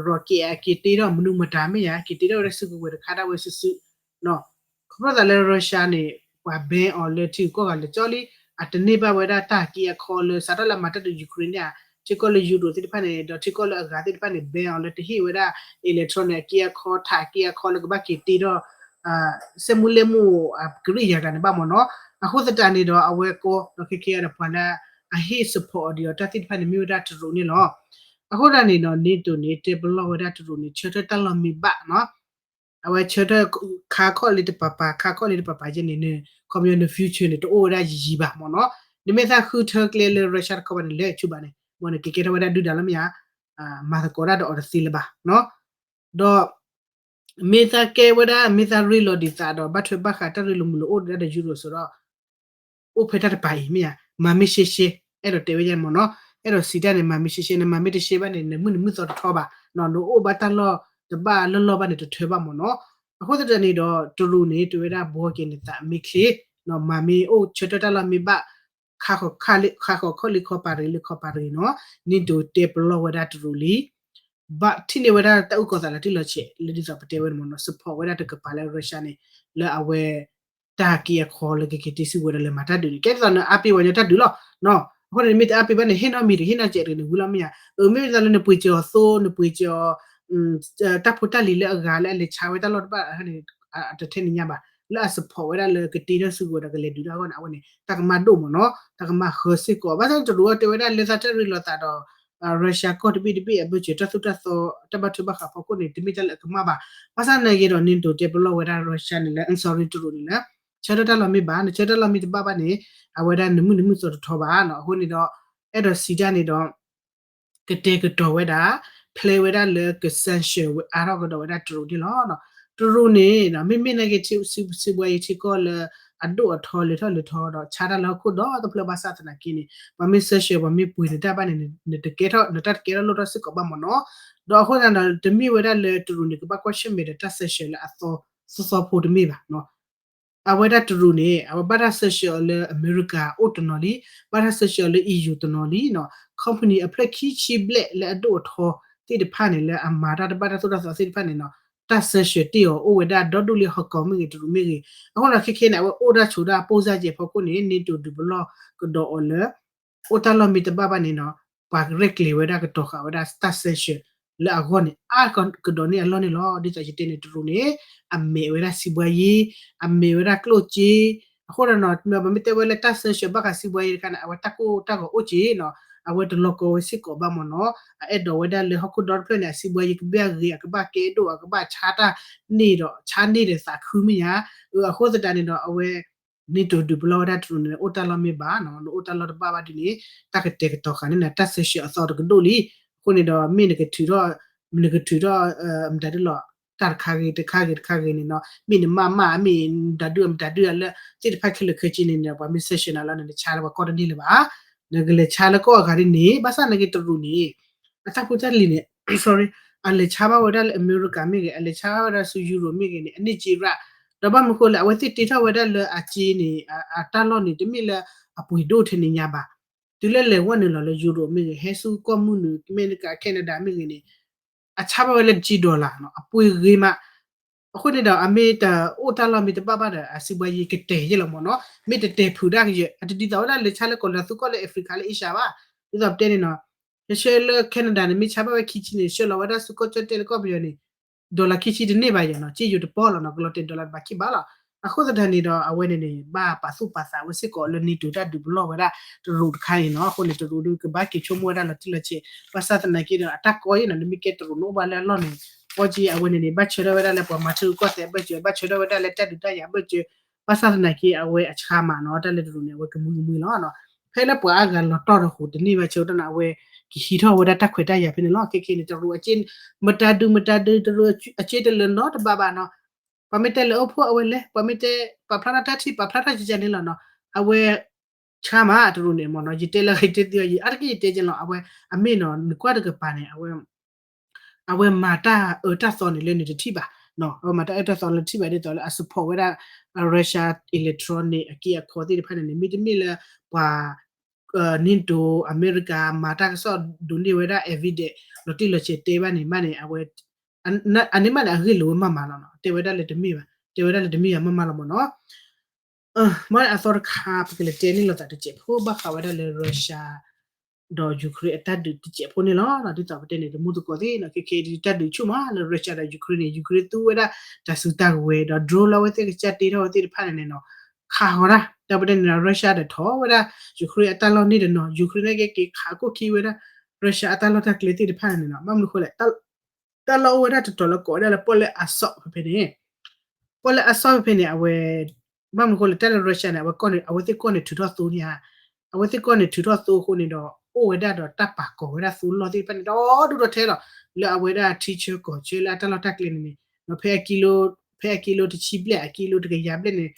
rocket အက့ၤတ့ထီၣ်မနုၤမတၤမ့ၢ်ယါ က့ၤတ့ထီၣ်ဝဲဒၣ်စုကဝဲၤတခါဒၣ်ဝဲစုစု ခီဖျိသးလၢ Russia န့ၣ် ပှၤ ban အီၤလၢထံဂုၤကီၢ်ဂၤလၢာ်ကၠီလံ, အတန့ၢ်ဘၣ်ဝဲဒၣ်တၢ်က့အခီလၢ စးထီၣ်လၢအမၤတၢ်ဒုး Ukraine န့ၣ်ဧါ, ထံကီၢ်လၢ Europe သ့ၣ်တဖၣ်န့ၣ် ဒီးထံကီၢ်လၢအဂၤသ့ၣ်တဖၣ်န့ၣ် ban အီၤလၢတဟ့ၣ်ဝဲဒၣ် electronic အက့အခီ ထးအက့အခီလၢကဘၣ်က့ၤတ့ထီၣ် စက်မှုလက်မှု အကရံၣ်ယၤတဂၤန့ၣ်ဘၣ်မ့ၢ်နီၤ. အဃိသတးန့ၣ်ဒီး အဝဲကိးဒီးခဲကဲဒီး ပှၤလၢအဟ့ၣ် support အီၤဒံးအီၤတၢ်သ့ၣ်တဖၣ်န့ၣ် မ့ၢ်ဝဲဒၣ်တရူးန့ၣ်လီၤ. အဃိသတးန့ၣ်ဒီး NATO န့ၣ် တဲပလီၢ်ဝဲဒၣ်တရူးန့ၣ် ဆၢထၢၣ်တၢ်လီၢ်မ့ၢ်ဘၣ်နီၤ အဝဲဆၢထၢၣ်ခါခီၣ်လံတပၤပၤ ခါခီၣ်လံတပၤပၤယဲန့ၣ် ခီပညီန future န့ၣ် တအိၣ်ဝဲဒၣ်ယံာ်ယံာ်ဘၣ်မ့ၢ်နီၤ. နမ့ၢ်သးဃုထၢကျဲလၢ Russia တခီဘၣ်န့ၣ် လဲၤဆူဘၣ်န့ၣ် မ့ၢ်နကကဲထီၣ်ဝဲဒၣ်ဒုၣ်ဒါလီၤမ့ၢ်ဧါ, မၤသကိးတၢ်ဒီးအီၤတသ့လၢၤဘၣ်နီၤ. ဒီး မ့ၢ်သးကဲဝဲဒၣ် မ့ၢ်သးရ့လိာ်ဒံးသးဒီး ဘၣ်ထွဲဘၣ်ဃးတၢ်ရ့လိာ်မုာ်လိာ်အိၣ်ဒၣ်ဒီး Europe စ့ၢ်ဒီး အိၣ်ဖဲတၢ်တပၤအံၤမ့ၢ်ဧါ, မၤမ့ၢ်ရှဲရှဲ, အဲၣ်ဒိးတဲဝဲယဲမ့ၢ်နီၤ, အဲၣ်ဒိးစံးတၢ်န့ၣ် မၤမ့ၢ်ရှဲရှဲန့ၣ် မၤမ့ၢ်တရှဲဘၣ်န့ၣ် နမုၢ်နမုၢ်သီတထီဘၣ်, နအိၣ်ဘၣ်တၢ်လီၢ်တဘၣ်လီၢ်လီၢ်ဘၣ်န့ၣ် တထၢဘၣ်မ့ၢ်နီၤ. အဃိသတးန့ၣ်ဒီး တရူးန့ၣ် တဲဝဲဒၣ် ဘှီက့ၤနသးမ့ၢ်ချ့, မၤမ့ၢ်အိၣ်ဆၢထၢၣ်တၢ်လီၢ်မ့ၢ်ဘၣ် ခါဃီၤခီၣ်လံခီပၤရ့ၤလၢခီပၤရ့ၤနီၤ, NATO တဲပလီၢ်ဝဲဒၣ်တရူးလံ ဘၣ်ထံၣ်န့ၢ်ဝဲဒၣ်တၢ်အုၣ်ကီၤသးလၢထံၣ်လီၤဆဲး လၢဒ်သိးပတဲဝဲန့ၣ်မ့ၢ်နီၤ, support ဝဲဒၣ်တကပၤလၢ Russia န့ၣ် လၢအဝဲ တၢ်က့ၤအခိးလၢကက့ၤတ့ၢ်စုကဝဲၤဒီးလဲၤမၤတၢ်ဒုးန့ၣ် ကဲဒ်သိးနအါပ့ၤဝဲညီတၢ်ဒုးလီၤ. အဃိန့ၣ် မ့ၢ်တအါပ့ၤဘၣ်န့ၣ် ဟ့ၣ်နီၤမံၤတဟ့ၣ်နီၤစဲးတဂ့ၤန့ၣ် ဝံၤလီၤမ့ၢ်ဧါ, အမ့ၢ်ဒ်သိးလၢနပှ့ၤစၢၤအီၤသိ နပှ့ၤစၢၤအီၤ တၢ်ဖိတၢ်လံၤလၢအဂၤလၢအလဲၤဆါဝဲတၢ်လီၢ်တဘၣ်န့ၣ် အတထဲန့ၣ်ညါဘၣ်, လၢအ support ဝဲဒၣ်လၢကတ့ထီၣ်စုကဝဲၤဒီးကလဲၤဒုးတၢ်အဂီၢ်န့ၣ် အဝဲန့ၣ် တၢ်ကမၣ်ဒိၣ်မ့ၢ်နီၤ, တၢ်ကမၣ်ဃၢၤစ့ၢ်ကီး, ဘၣ်ဆၣ်တရူးအီၤတဲဝဲဒၣ်လၢသးတၢ်ရ့လိာ်သးဒီး Russia ကီၢ်တဘ့ၣ်တဘ့ၣ်အဘၢၣ်စၢၤ တၢ်သိၣ်တၢ်သီ တၢ်ဘၣ်ထွဲဘၣ်ဃးဖီခိၣ်န့ၣ် တမ့ၢ်တၢ်လၢအကမၣ်ဘၣ်, ဘၣ်ဆၣ်သနာ်က့ဒီး NATO တဲပလီၢ်ဝဲဒၣ် Russia န့ၣ်လၢ sorry တရူးန့ၣ်လၢ ဆၢထၢၣ်တၢ်လီၢ်မ့ၢ်ဘၣ် နဆၢထၢၣ်တၢ်လီၢ်မ့ၢ်တဘၣ်ဘၣ်န့ၣ် အဝဲဒၣ်နမုၢ်နမုၢ်သီတထီဘၣ်နီၤ, အဃိန့ၣ်ဒီး အဲၣ်ဒိးစံးတၢ်န့ၣ်ဒီး ကတဲာ်ကတီၤဝဲဒၣ် ဖျဲဝဲဒၣ်လၢက sanction ဝဲအါထီၣ်ကဒီးဝဲဒၣ်တရူးန့ၣ်လီၤ. တရူးန့ၣ် မ့မ့ၢ်နာ်က့ စံးဘှါယံၤထံကီၢ်လၢ အဒိၣ်အထီလဲၤထီၣ်လဲၤထီဒီး ဆါတၢ်လၢဟီၣ်ခိၣ်ဒီတဖျၢၣ်ဘၣ်ဆၣ်သနာ်က့န့ၣ် ပှၤမ့ၢ် sanction ပှၤမ့ၢ်ပှ့ၤနတၢ်ဘၣ်န့ၣ် နတကဲထီၣ် နတၢ်တကဲထီၣ်လိၣ်ထီၣ်စ့ၢ်ကီးဘၣ်မ့ၢ်နီၤ. ဒီးအဃိသတးဒီး တမ့ၢ်ဝဲဒၣ်လၢတရူးန့ၣ် ကဘၣ်ကွၢ်ဆၢၣ်မဲာ်ဒီးတၢ် sanction လၢအသီ သီသီဖိတမ့ၢ်ဘၣ် အဝဲဒၣ်တရူးန့ၣ် အဝဲဘၣ်တၢ် sanction အီၤလၢအမဲရကၤအိၣ်တနီၤလံ, ဘၣ်တၢ် sanction အီၤလၢ EU တနီၤလံနီၤ, company အဖျၢၣ်ခံဆံဘျဲၣ်လၢအဒိၣ်အထီသ့ၣ်တဖၣ်န့ၣ် လၢအမၤတၢ်တဘၣ်တၢ်သိၣ်တၢ်သီသ့ၣ်တဖၣ်န့ၣ်နီၤ, တၢ် sanction တ့ၢ်အီၤအိၣ်ဝဲဒၣ်ဒီဒူၣ်လံ ဟီၣ်ကီၢ်မ့ၢ်ဂ့ၤ တရူးမ့ၢ်ဂ့ၤ, အဃိဒီးခဲခဲန့ၣ် အဝဲအိၣ်ဒၣ်ဆိးဒၣ်ပိၢ်စၢ်ကဲးဖီခိၣ်န့ၣ် NATO ဒုးပလီၢ်ကဒီးအီၤလၢ အိၣ်တၢ်လီၢ်မ့ၢ်တဘၣ်ဘၣ်န့ၣ်နီၤ, ပှၤရဲၣ်ကျဲၤဝဲဒၣ်ကတီၤဃာ်ဝဲဒၣ်တၢ် sanction လၢအဂီၢ်န့ၣ် အါကဒီးန့ၢ်အလီၢ်န့ၣ်လီၤ. ဒ်သိးယတဲန့ၣ် တရူးန့ၣ် အမဲာ်ဝဲဒၣ်စံးဘှါယံၤ, အမဲာ်ဝဲဒၣ်ကျိၣ်စ့, အဃိဒီးနီၤ ပမ့ၢ်တဲဝဲလၢတၢ် sanction ဘၣ်ဃးစံးဘှါယံၤတခါန့ၣ် အဝဲတၢ်ကိၢ်တၢ်ဂီၤအိၣ်က့ၤနီၤ, အဝဲတလီၤကီဝဲစ့ၢ်ကီးဘၣ်မ့ၢ်နီၤ, အအဲၣ်ဒိးဝဲဒၣ်လၢဟီၣ်ခိၣ်ဒီတဖျၢၣ်န့ၣ် အစံးဘှါယံၤကဘၣ်အဂ့ၤ အကဘၣ်ကဲဒိၣ် အကဘၣ်ဆါတၢ်န့ၢ်ဒီး ဆါန့ၢ်ဒီးသးခုမ့ၢ်ဧါ, အဃိသတးန့ၣ်ဒီး အဝဲ NATO ဒုးပလီၢ်ဝဲဒၣ်တရူးန့ၣ် အိၣ်တၢ်လီၢ်မ့ၢ်ဘၣ်နီၤ, နအိၣ်တၢ်လီၢ်တဘၣ်ဘၣ်ဒ်န့ၣ် တၢ်ကတဲာ်ကတီၤဃာ်န့ၢ်နၤ တၢ် sanction အသီတကဒိၣ်လံ. အဃိန့ၣ်ဒီး မ့ၢ်နကထုးထီၣ် နကထုးထီၣ် မတၤဒုလီၤ တၢ်တခါဂ့ၤတခါဂ့ၤတခါဂ့ၤန့ၣ်နီၤ, မ့ၢ်နမၢ်မၢ် မ့ၢ်နတၤဒု မတၤဒုလၢ သ့ၣ်တဖၣ်ခဲလၢာ်ခဲဆ့န့ၣ် ပှၤမ့ၢ် sanction နၤလီၤန့ၣ် နဆါလၢပှၤကီၢ်တန့ၢ်လၢၤဘၣ်, နကလဲၤဆါလၢကီၢ်အဂၤဒ်န့ၣ် ဘၣ်ဆၣ်နာ်က့တရူးန့ၣ် အတၢ်ဖိတၢ်လံၤန့ၣ် sorry အလဲၤဆါဘၣ်ဝဲဒၣ်လၢအမဲရကၤမ့ၢ်ဂ့ၤ အလဲၤဆါဘၣ်ဝဲဒၣ်ဆူ Europe မ့ၢ်ဂ့ၤန့ၣ် အန့ၢ်စ့ရၣ်, ဒီးဘၣ်မနုၤဃိလဲၣ် အဝဲသ့ၣ်တ့ထီၣ်ဝဲဒၣ်လၢအစ့န့ၣ် အတၢ်လီၢ်န့ၣ် တမ့ၢ်လၢအပှ့ၤဒိၣ်ထဲန့ၣ်ညါဘၣ်, တုၤလၢလဲၤဝဲနုာ်လီၤလၢ Europe မ့ၢ်ဂ့ၤ ဟဲဆူကီၢ်မုၢ်နုာ် အမဲရကၤ Canada မ့ၢ်ဂ့ၤန့ၣ် အဆါဘၣ်ဝဲလၢစ့ dollar နီၤ အပှ့ၤဂ့ၤမး, အဃိန့ၣ်ဒီး အမ့ၢ်တအိၣ်တၢ်လီၢ်မ့ၢ်တဘၣ်ဘၣ်ဒီး အစံးဘှါယံၤကတဲာ်ယဲလီၤမ့ၢ်နီၤ, မ့ၢ်တတဲာ်ဖုးတၢ်ကယဲၢ် အတဒ်သိးဝဲဒၣ်လဲၤဆါလၢကီၢ်လၢသူကီၢ်လၢ Africa လၢ Asia ဘၣ်, ဒ်သိးပတဲန့ၣ်နီၤ ဆှၢလၢ Canada န့ၣ် မ့ၢ်ဆါဘၣ်ဝဲခံဆံန့ၣ် ဆှၢလီၤဝဲဒၣ်ဆူကီၢ်ကၠီၣ်တဲၣ်လၢကီၢ်ပယီၤန့ၣ် dollar ခံဆံတန့ၢ်ဘၣ်ယဲနီၤ, စ့ယိၤတပီၢ်လီၤနီၤ, ကလီၤတဲာ် dollar တဘၣ်ခံဘၣ်လီၤ. အဃိသတးန့ၣ်ဒီး အဝဲန့ၣ်န့ၣ် ဘၣ်ပာ်သူၣ်ပာ်သးဝဲစ့ၢ်ကီးလၢ NATO တၢ်ဒုးပလီၢ်ဝဲဒၣ်တရူးတခါန့ၣ်နီၤ, အဃိန့ၣ် တရူးဒုးကဘၣ်က့ၤဆိကမိၣ်ဝဲဒၣ်လီၤတံၢ်လီၤဆဲး, ဘၣ်ဆၣ်သနာ်က့ဒီး အတၢ်ကီအံၤနီၤ နမ့ၢ်ကဲတရူးန့ၣ်အိၣ်ဘၣ်လၢအလီၢ်န့ၣ် ကီက့ အဝဲန့ၣ်န့ၣ် ဘၣ်ဆၢထၢၣ်ဝဲဒၣ်လၢပှၤမၤထၢကီၢ်သဲးအဘၢၣ်စၢၤ, ဘၣ်ဆၢထၢၣ်ဝဲဒၣ်လၢတၢ်ဒုးတၢ်ယၤအဘၢၣ်စၢၤ, ဘၣ်ဆၣ်သနာ်က့ အဝဲအဆါမးနီၤ, တၢ်လၢတရူးန့ၣ် အဝဲကမှံကမှံလီၤ. ဖဲလၢပှၤအါဂၤလီၤတီၢ်တဃိးတန့ၢ်ဘၣ်ဆၢကတီၢ်န့ၣ် အဝဲကဟံးထီၣ်ဝဲဒၣ်တၢ်ခွဲးတၢ်ယာ်ဖဲန့ၣ်လီၤ. ခဲခဲန့ၣ် တရူးအက့ မတၤဒု မတၤဒု တရူးအက့တလၢၤနီတဘျီဘၣ်နီၤ, ပှၤမ့ၢ်တဲလဲၤအိၣ်ဖှိၣ်အဝဲလဲၤ, ပှၤမ့ၢ်တဲ ပာ်ဖျါထီၣ်တၢ်ထံၣ် ပာ်ဖျါထီၣ်ကကန့ၣ်လီၤနီၤ, အဝဲ ဆါမး တရူးန့ၣ်မ့ၢ်နီၤ, ယတဲလၢယတဲသ့အီၤ ယအါတက့ၢ်ယတဲက့ၤလီၤ, အဝဲ အမ့ၢ်နီၤ နကွၢ်တကပၤန့ၣ် အဝဲ အဝဲမၤတၢ်အၢတၢ်သီန့ၣ်လၢနတထံၣ်ဘၣ်, အဝဲမၤတၢ်အၢတၢ်သီလၢတထံၣ်ဘၣ်ဒ်သိးလၢအ support ဝဲဒၣ် Russia electronic အက့အခီသ့ၣ်တဖၣ်န့ၣ်န့ၣ် မ့တမ့ၢ်လၢပှၤ NATO အမဲရကၤ မၤတၢ်ကစီၣ်ဒိးန့ၢ်ဝဲဒၣ် evidence လီၤတံၢ်လီၤဆဲးတဲဘၣ်န့ၣ်မးန့ၣ် အဝဲ အန့ၣ်မးန့ၣ် အဂ့ၢ်လိာ်ဝဲမးမးလီၤနီၤ, တဲဝဲဒၣ်လၢတမ့ၢ်ဘၣ်, တဲဝဲဒၣ်လၢတမ့ၢ်ယၤမးမးလီၤမ့ၢ်နီၤ. မ့ၢ်အသီတခါ ပကလဲၤတဲန့ၢ်လိာ်သးတစဲးဖိ ဘၣ်ဃးဝဲဒၣ်လၢ Russia ဒီး Ukraine အတၢ်ဒုးတစဲးဖိန့ၣ်လီၤ. ဒ်သိးပတဲန့ၣ် တမူသကိးသ့ၣ်နီၤ ခဲခဲအံၤ တၢ်ဒုးဆူၣ်မးလၢ Russia ဒီး Ukraine န့ၣ် Ukraine သူဝဲဒၣ်တၢ်စုတၢ်ကဝဲၤဒီး drone လၢအဝဲသ့ၣ်ကစၢ်တ့ထီၣ်ဝဲသ့ၣ်တဖၣ်န့ၣ်နီၤ ခးဃီၤတၢ် ဒီးပတဲန့ၣ်ဒီး Russia ဒီးထီၣ်ဝဲဒၣ် Ukraine အတၢ်လီၢ်န့ၣ်တနီၤ Ukraine န့ၣ်က့ၤက့ၤခးခိၣ်ခံဝဲဒၣ် Russia အတၢ်လီၢ်တၢ်ကျဲသ့ၣ်တဖၣ်န့ၣ်နီၤ ဘၣ်မနုၤဃိလဲၣ် တၢ်လီၢ်အိၣ်ဝဲဒၣ်တတီၤလၢကိးဝဲဒၣ်လၢပီၣ်လဲၣ်အစီၣ်ဖဲဖဲန့ၣ်, ပီၣ်လဲၣ်အစီၣ်ဖဲဖဲန့ၣ် အဝဲ ဘၣ်မနုၤအဃိလဲၣ် တၢ်လၢ Russia န့ၣ် အဝဲသ့ၣ်ကီၢ်န့ၣ်ထုးထီၣ်သိန့ၣ်ဧါ, အဝဲသ့ၣ်ကီၢ်န့ၣ်ထုးထီၣ်သိအဃိန့ၣ်ဒီး အိၣ်ဝဲဒၣ်ဒီးတၢ်ပာ်ကီၤဝဲဒၣ်သိလီၢ်သ့ၣ်တဖၣ်န့ၣ် ဒီဒူၣ်ဒီထၢလီၤ, လၢအဝဲဒၣ်ထံဆၢကီၢ်ဆၢလၢအတၢ်လီၢ်တၢ်ကျဲန့ၣ်န့ၣ် ဖဲအကံလိ ဖဲအကံလိတဆံဘျဲၣ် အကံလိတကယၤဘျဲၣ်န့ၣ်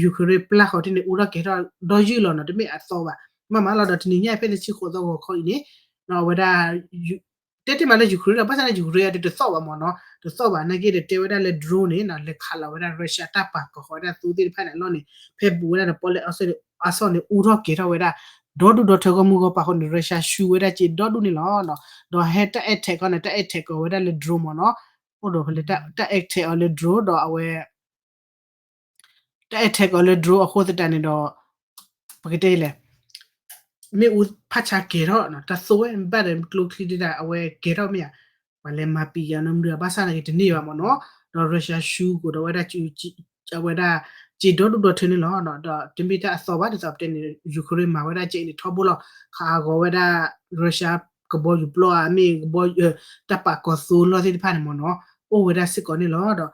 Ukraine ပျၢ်ဃီၤတ့ၢ်န့ၣ် အူထီၣ်ကဲၤထီၣ်ဒီယုၢ်လီၤနီၤ, တမ့ၢ်အသီဘၣ်, မ့ၢ်မးလီၤဒီးတနံၤညါဖဲတဆံဃိးသီဂီၤခီအံၤန့ၣ် အဝဲဒၣ် တဲတ့ၢ်မးလၢ Ukraine လီၤ, ဘၣ်ဆၣ်န့ၣ် Ukraine အဒုးတသီၣ်ဘၣ်မ့ၢ်နီၤ, တသီၣ်ဘၣ်နာ်က့ဒီးတဲဝဲဒၣ်လၢ drone န့ၣ်နီၤ လဲၤခးလီၤဝဲဒၣ် Russia တၢ်ပာ်ကီၤဃီၤဝဲဒၣ်သိသ့ၣ်တဖၣ်န့ၣ်အလီၢ်န့ၣ် ဖဲဘူးဝဲဒၣ်ဒီးပီၣ်လဲၣ်အစီၣ်န့ၣ် အူထီၣ်ကဲၤထီၣ်ဝဲဒၣ် ဒီဒူၣ်ဒီထၢဂီၢ်မုၢ်ဂီၢ်ပၤအဃိန့ၣ် Russia ဆူဝဲဒၣ်စ့ဒီဒူၣ်န့ၣ်လီၤ. ဒီးဟဲတၢ် attack ခီန့ၣ် တၢ် attack ကီၤဝဲဒၣ်လၢ drone မ့ၢ်နီၤ, အိၣ်ဒီးဖဲလၢတၢ် attack အီၤလၢ drone ဒီးအဝဲ တၢ် attack အီၤလၢ drone အဃိသတးန့ၣ်ဒီး ပကတဲလဲၣ် မ့ၣ်အူဖးဆါကဲၤထီၣ် တၢ်သိဝဲဘၣ်ဒီးကျိချံဒၣ် အဝဲကဲၤထီၣ်မ့ၢ်ဧါ, ပှၤလဲၤမၤပံၤယၤနီတမံၤ ဘၣ်ဆၣ်နာ်က့တန့ၢ်ဘၣ်မ့ၢ်နီၤ, ဒီး Russia ဆူကိးဒီးဝဲဒၣ် အဝဲဒၣ် စ့ဒီဒူၣ်ဒီထၢန့ၣ်လီၤ. ဒီးတမ့ၢ်တၢ်အသီဘၣ် ဒ်သိးပတဲန့ၣ် Ukraine မၤဝဲဒၣ်စ့အံၤန့ၣ် ထီဘိလီၤ, ခးဂီၤဝဲဒၣ် Russia ကဘီယူၤပျီဧါ မ့ၢ်ကဘီ တၢ်ပာ်ကီၤသိလီၢ်သ့ၣ်တဖၣ်န့ၣ်မ့ၢ်နီၤ, အိၣ်ဝဲဒၣ်စ့ၢ်ကီးန့ၣ်လီၤ.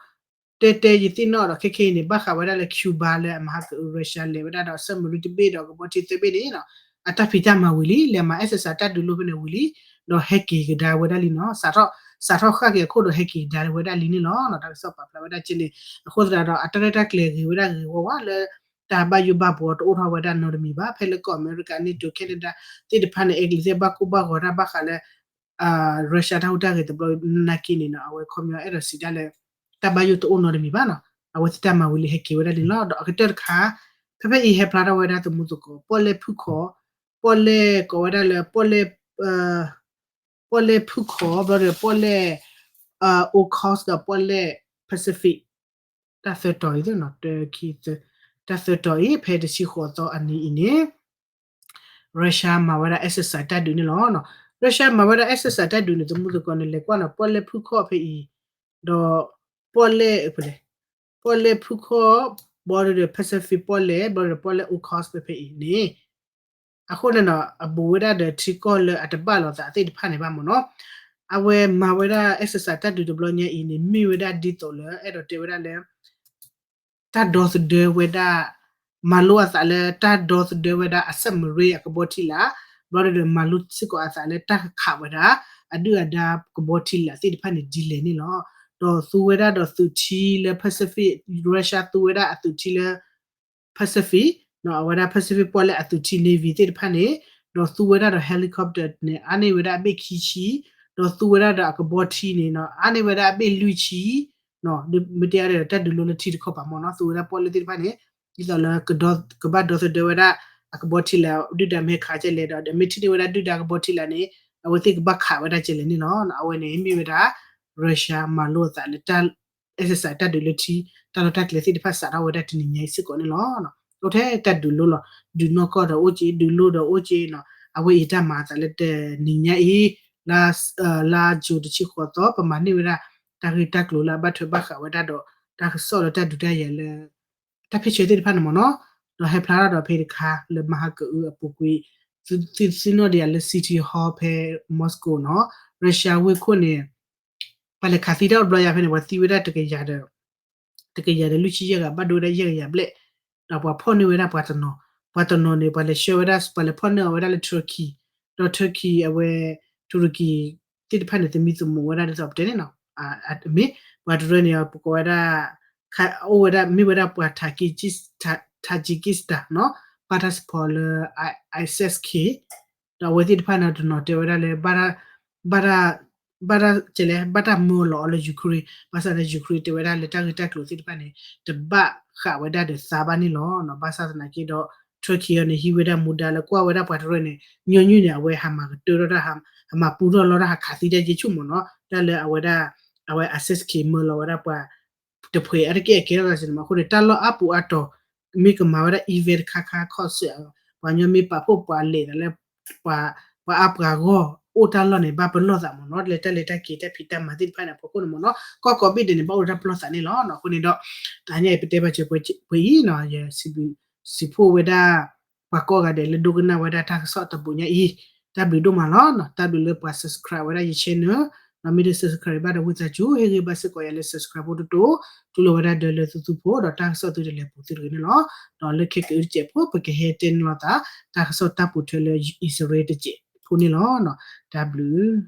ဒီး တဲတဲယသ့ၣ်နီၣ်ဒီး ခဲခဲအံၤန့ၣ် ဘၣ်ဃးဝဲဒၣ်လၢ Cuba လၢအမၤဟးက Russia လဲၤဝဲဒၣ်ဒီး submarine တဘ့ၣ်ဒီးကဘီထံသၢဘ့ၣ်န့ၣ်နီၤ, အတၢ်ဖံးတၢ်မၤဝံၤလံ လဲၤမၤ exercise တၢ်ဒုးလိဖဲန့ၣ်ဝံၤလံ, ဒီးဟဲက့ၤကဒါဝဲဒၣ်လံနီၤ, စးထီၣ်ဃၣ်က့ၤအခိၣ်ဒီးဟဲက့ၤကဒါဝဲဒၣ်လံန့ၣ်လီၤ. တၢ်ကစီၣ်ပာ်ဖျါဝဲဒၣ်ကဲန့ၣ်, အဃိသတးဒီး အတၢ်ရဲၣ်တၢ်ကျဲၤဂ့ၤဝဲဒၣ်ဂ့ၤဝီဝါလၢ တၢ်ဘၣ်ယိၣ်ဘၣ်ဘှီတအိၣ်ထီၣ်ဝဲဒၣ်နီတမံၤဘၣ်, ဖဲလၢကီၢ်အမဲရကၤ NATO Canada သ့ၣ်တဖၣ်န့ၣ် အဲကလံးသ့ၣ်ဘၣ်ကိၢ်ဘၣ်ဂီၤတၢ်ဘၣ်ဃးလၢ Russia တၢ်ဟူးတၢ်ဂဲၤတဘျီနာ်က့န့ၣ်နီၤ, အဝဲခီပညီအဲၣ်ဒိးစံးဒၣ်လၢ တၢ်ဘၣ်ယိၣ်တအိၣ်နီတမံၤဘၣ်နီၤ, အဝဲသ့ၣ်တၢ်မၤဝံၤလံဟဲက့ၤဝဲဒၣ်န့ၣ်လီၤ. ဒီးအကတၢၢ်တခါ ဖဲဖဲအံၤဟဲဖျါထီၣ်ဝဲဒၣ်သမူသကိး ပီၣ်လဲၣ်ဖုၣ်ခီ, ပီၣ်လဲၣ်ကိးဝဲဒၣ်လၢ ပီၣ်လဲၣ် ပီၣ်လဲၣ်ဖုၣ်ခီ ဘျီဒီးပီၣ်လဲၣ် Okhotsk ဒီးပီၣ်လဲၣ် Pacific တၢ်သၢတီၤအံၤ တၢ်သၢတီၤအံၤ ဖဲတဆံဃိးသီအနံၤအံၤန့ၣ် Russia မၤဝဲဒၣ် exercise တၢ်ဒုးန့ၣ်လီၤ. Russia မၤဝဲဒၣ် exercise တၢ်ဒုးန့ၣ် သမူသကိးန့ၣ် လဲၤကွၢ်နီၤ ပီၣ်လဲၣ်ဖုၣ်ခီၣ်ဖဲအံၤ, ဒီး ပီၣ်လဲၣ် ပီၣ်လဲၣ်ဖုၣ်ခီၣ် ဘျီဒီး Pacific ပီၣ်လဲၣ် ဘျီဒီးပီၣ်လဲၣ် Okhotsk ဖဲဖဲအံၤန့ၣ် အဃိန့ၣ်နီၤ အဘူးဝဲဒၣ်ဒီးထံကီၢ်လၢအတဘၣ်လိာ်သးသ့ၣ်တဖၣ်န့ၣ်ဘၣ်မ့ၢ်နီၤ, အဝဲမၤဝဲဒၣ် exercise တၢ်ဒုးတဘျီညါအံၤန့ၣ် မ့ၢ်ဝဲဒၣ်ဒ်သိးလၢ အဲၣ်ဒိးတဲဝဲဒၣ်လၢ တၢ်ဒီသဒၢဝဲဒၣ် မၤလိအသးလၢတၢ်ဒီသဒၢဝဲဒၣ်အ submarine အကဘီထံလာ်, ဘျီဒီးမၤလိစ့ၢ်ကီးအသးလၢတၢ်ခးဝဲဒၣ် အဒုၣ်အဒါကဘီထံလာ်သ့ၣ်တဖၣ်န့ၣ်ဒ်လဲၣ်န့ၣ်လီၤ. ဒီးသူဝဲဒၣ်ဒီးသုးထံလၢ Pacific, Russia သူဝဲဒၣ်အသုးထံလၢ Pacific, အဝဲဒၣ် Pacific ပီၣ်လဲၣ်အသုးထံ Navy သ့ၣ်တဖၣ်န့ၣ်, ဒီးသူဝဲဒၣ်ဒီး helicopter န့ၣ် အါန့ၢ်ဝဲဒၣ်အဘ့ၣ်ခံဆံ, ဒီးသူဝဲဒၣ်ဒီးအကဘီထံန့ၣ် အါန့ၢ်ဝဲဒၣ်အဘ့ၣ်လွံၢ်ဆံ, မ့ၢ်တဲအါဒီးတၢ်ဒုးလိလၢထံတခီပၤမ့ၢ်နီၤ, သူဝဲဒၣ်ပီၣ်လဲၣ်သ့ၣ်တဖၣ်န့ၣ် ဒ်သိးလၢ ကဘၣ်ဒီသဒၢဝဲဒၣ် အကဘီထံလာ်ဒုၣ်ဒါမ့ၢ်ခးကဲလဲၣ်ဒီး မ့ၢ်ထံၣ်န့ၢ်ဝဲဒၣ်ဒုၣ်ဒါကဘီထံလာ်န့ၣ် အဝဲသ့ၣ်ကဘၣ်ခးဝဲဒၣ်ကဲလဲၣ်န့ၣ်လီၤ. အဝဲန့ၣ်မ့ၢ်ဝဲဒၣ် Russia မၤလိအသးလၢတၢ် exercise တၢ်ဒုးလၢထံ တၢ်လီၢ်တၢ်ကျဲသ့ၣ်တဖၣ်စးထီၣ်ဝဲဒၣ်တနံၤညါအံၤစ့ၢ်ကီးန့ၣ်လီၤ. အိၣ်ထဲတၢ်ဒုးလိလီၤ, ဒုးနီၢ်ကီၢ်ဒီးအိၣ်က့, ဒုးလိဒီးအိၣ်က့နီၤ, အဝဲအံၤတၢ်မၤအသးလၢတနံၤညါအံၤ လါ လါ June တဆံဃိးသီ ပမၤန့ၢ်ဝဲဒၣ် တၢ်ဂ့ၢ်တၢ်ကျိၤလၢအဘၣ်ထွဲဘၣ်ဃးဝဲဒၣ်ဒီး တၢ်ကစီၣ်လၢတၢ်ဒုးတၢ်ယၤလၢ တၢ်ဖ့ၣ်ဆၢသ့ၣ်တဖၣ်န့ၣ်မ့ၢ်နီၤ, ဒီးဟဲဖျါထီၣ်ဒီးဖဲတခါလၢမၤဟးကၢအပူၤကွံာ် သုသ့ၣ်နီၣ်ဒံးယၤလၢ City Hall ဖဲ Moscow နီၤ, Russia ဝ့ၢ်ခိၣ်န့ၣ် ပှၤလဲၤခးသံတၢ်အိၣ်တဘျီယၤဖဲန့ၣ် ပှၤသံဝဲဒၣ်တကယၤဒီး တကယၤဒီးလွံၢ်ဆံယဲၢ်ဂၤ ဘၣ်ဒိဝဲဒၣ်ယဲၢ်ကယၤဘျဲၣ်, ဒီးပှၤဖီၣ်န့ၢ်ဝဲဒၣ်ပှၤတနီၤ, ပှၤတနီၤန့ၣ် ပှၤလဲၤဆှၢဝဲဒၣ် ပှၤလဲၤဖီၣ်န့ၢ်အီၤဝဲဒၣ်လၢ Turkey, ဒီး Turkey အဝဲ Turkey သ့ၣ်တဖၣ်န့ၣ် သမံသမိးဝဲဒၣ်ဒ်သိးပတဲန့ၣ်နီၤ, မ့ၢ် ပှၤတရၢန့ၣ် ပကိးဝဲဒၣ် အိၣ်ဝဲဒၣ် မ့ၢ်ဝဲဒၣ်ပှၤ Tajikistan နီၤ, passport လၢ I S S K ဒီးအဝဲသ့ၣ်တဖၣ်န့ၣ် တနီၤတဲဝဲဒၣ်လၢ ဘၣ်တၢ် ဘၣ်တၢ် ကဲလဲၣ် ဘၣ်တၢ်မၢလီၤအီၤလၢ Ukraine, ဘၣ်ဆၣ်လၢ Ukraine တဲဝဲဒၣ်လၢတၢ်ဂ့ၢ်တၢ်ကျိၤသ့ၣ်တဖၣ်န့ၣ် တဘၣ်ဃးဝဲဒၣ်ဒီးသးဘၣ်န့ၣ်လီၤ. ဘၣ်ဆၣ်သနာ်က့ဒီး Turkey အံၤန့ၣ် ဟံးဝဲဒၣ်မူဒါလၢကွၢ်ဝဲဒၣ်ပှၤတရၢန့ၣ် ညီနုၢ်န့ၣ် အဝဲဟးမၤကတၢၢ်ထီၣ်တၢ် ဟးမၤပူထီၣ်လီၤတၢ် ဟးခးသံတၢ်ယ့ၢ်ဆူၣ်မ့ၢ်နီၤ, တၢ်လၢအဝဲဒၣ် အဝဲ I S S K မၢလီၤဝဲဒၣ်ပှၤ တဖှဲးအါတက့ၢ်အကဲထီၣ်သးစ့ၢ်န့ၣ်မ့ၢ် အဃိန့ၣ် တၢ်လီၢ်အါပူၤအါတီၤ မ့ၢ်ကမၤဝဲဒၣ် event တခါခါ concert ပှၤညီမ့ၢ်ပာ်ဖှိၣ်ပှၤလဲၤသးလၢ ပှၤ ပှၤအါပှၤဂီၢ် အိၣ်တၢ်လီၢ်န့ၣ် ဘၣ်ပလီၢ်သးမ့ၢ်နီၤ, လၢတၢ်လဲၤတၢ်က့ၤတၢ်ဖံးတၢ်မၤသ့ၣ်တဖၣ်န့ၣ် အဖီခိၣ်န့ၣ်မ့ၢ်နီၤ, ကီၢ်ကိးဘ့ၣ်ဒဲးန့ၣ် ဘၣ်အိၣ်ဒီးတၢ်ပလီၢ်သးန့ၣ်လီၤ. အဃိန့ၣ်ဒီး တဟါညါအံၤပတဲဘၣ်စၢၤပှဲၤအံၤနီၤ, ယစံးဘျုးစံးဖှိၣ်ဝဲဒၣ် ပှၤကိးဂၤဒဲးလၢဒိကနၣ်ဝဲဒၣ်တၢ်ကစီၣ်တဘိညါအံၤ, တၢ်ဘျုးဒိၣ်မးလီၤ. တၢ်ဘျုးလၢပှၤ subscribe ဝဲဒၣ်ယ channel ဒီးမ့ၢ်တ subscribe ဘၣ်ဒီး ဝံသးစူၤ ဟ့ၣ်ဂံၢ်ဘါစ့ၢ်ကီးယၤလၢ subscribe ဖိတတိၤ, တူၢ်လိာ်ဝဲဒၣ်ဒီးလၢသုသူဖိ ဒီးတၢ်ကစီၣ်သုတလဲၤပူၤသုတဂ့ၤန့ၣ်လီၤ. ဒီးလၢခဲကအုတစဲးဖိ ပကဟဲတဲန့ၢ်လိာ်သး တၢ်ကစီၣ်တၢ်ပိာ်ထွဲလၢအံၣ်စရ့လးတစဲးဖိန့ၣ်လီၤ. တၢ်ဘျုး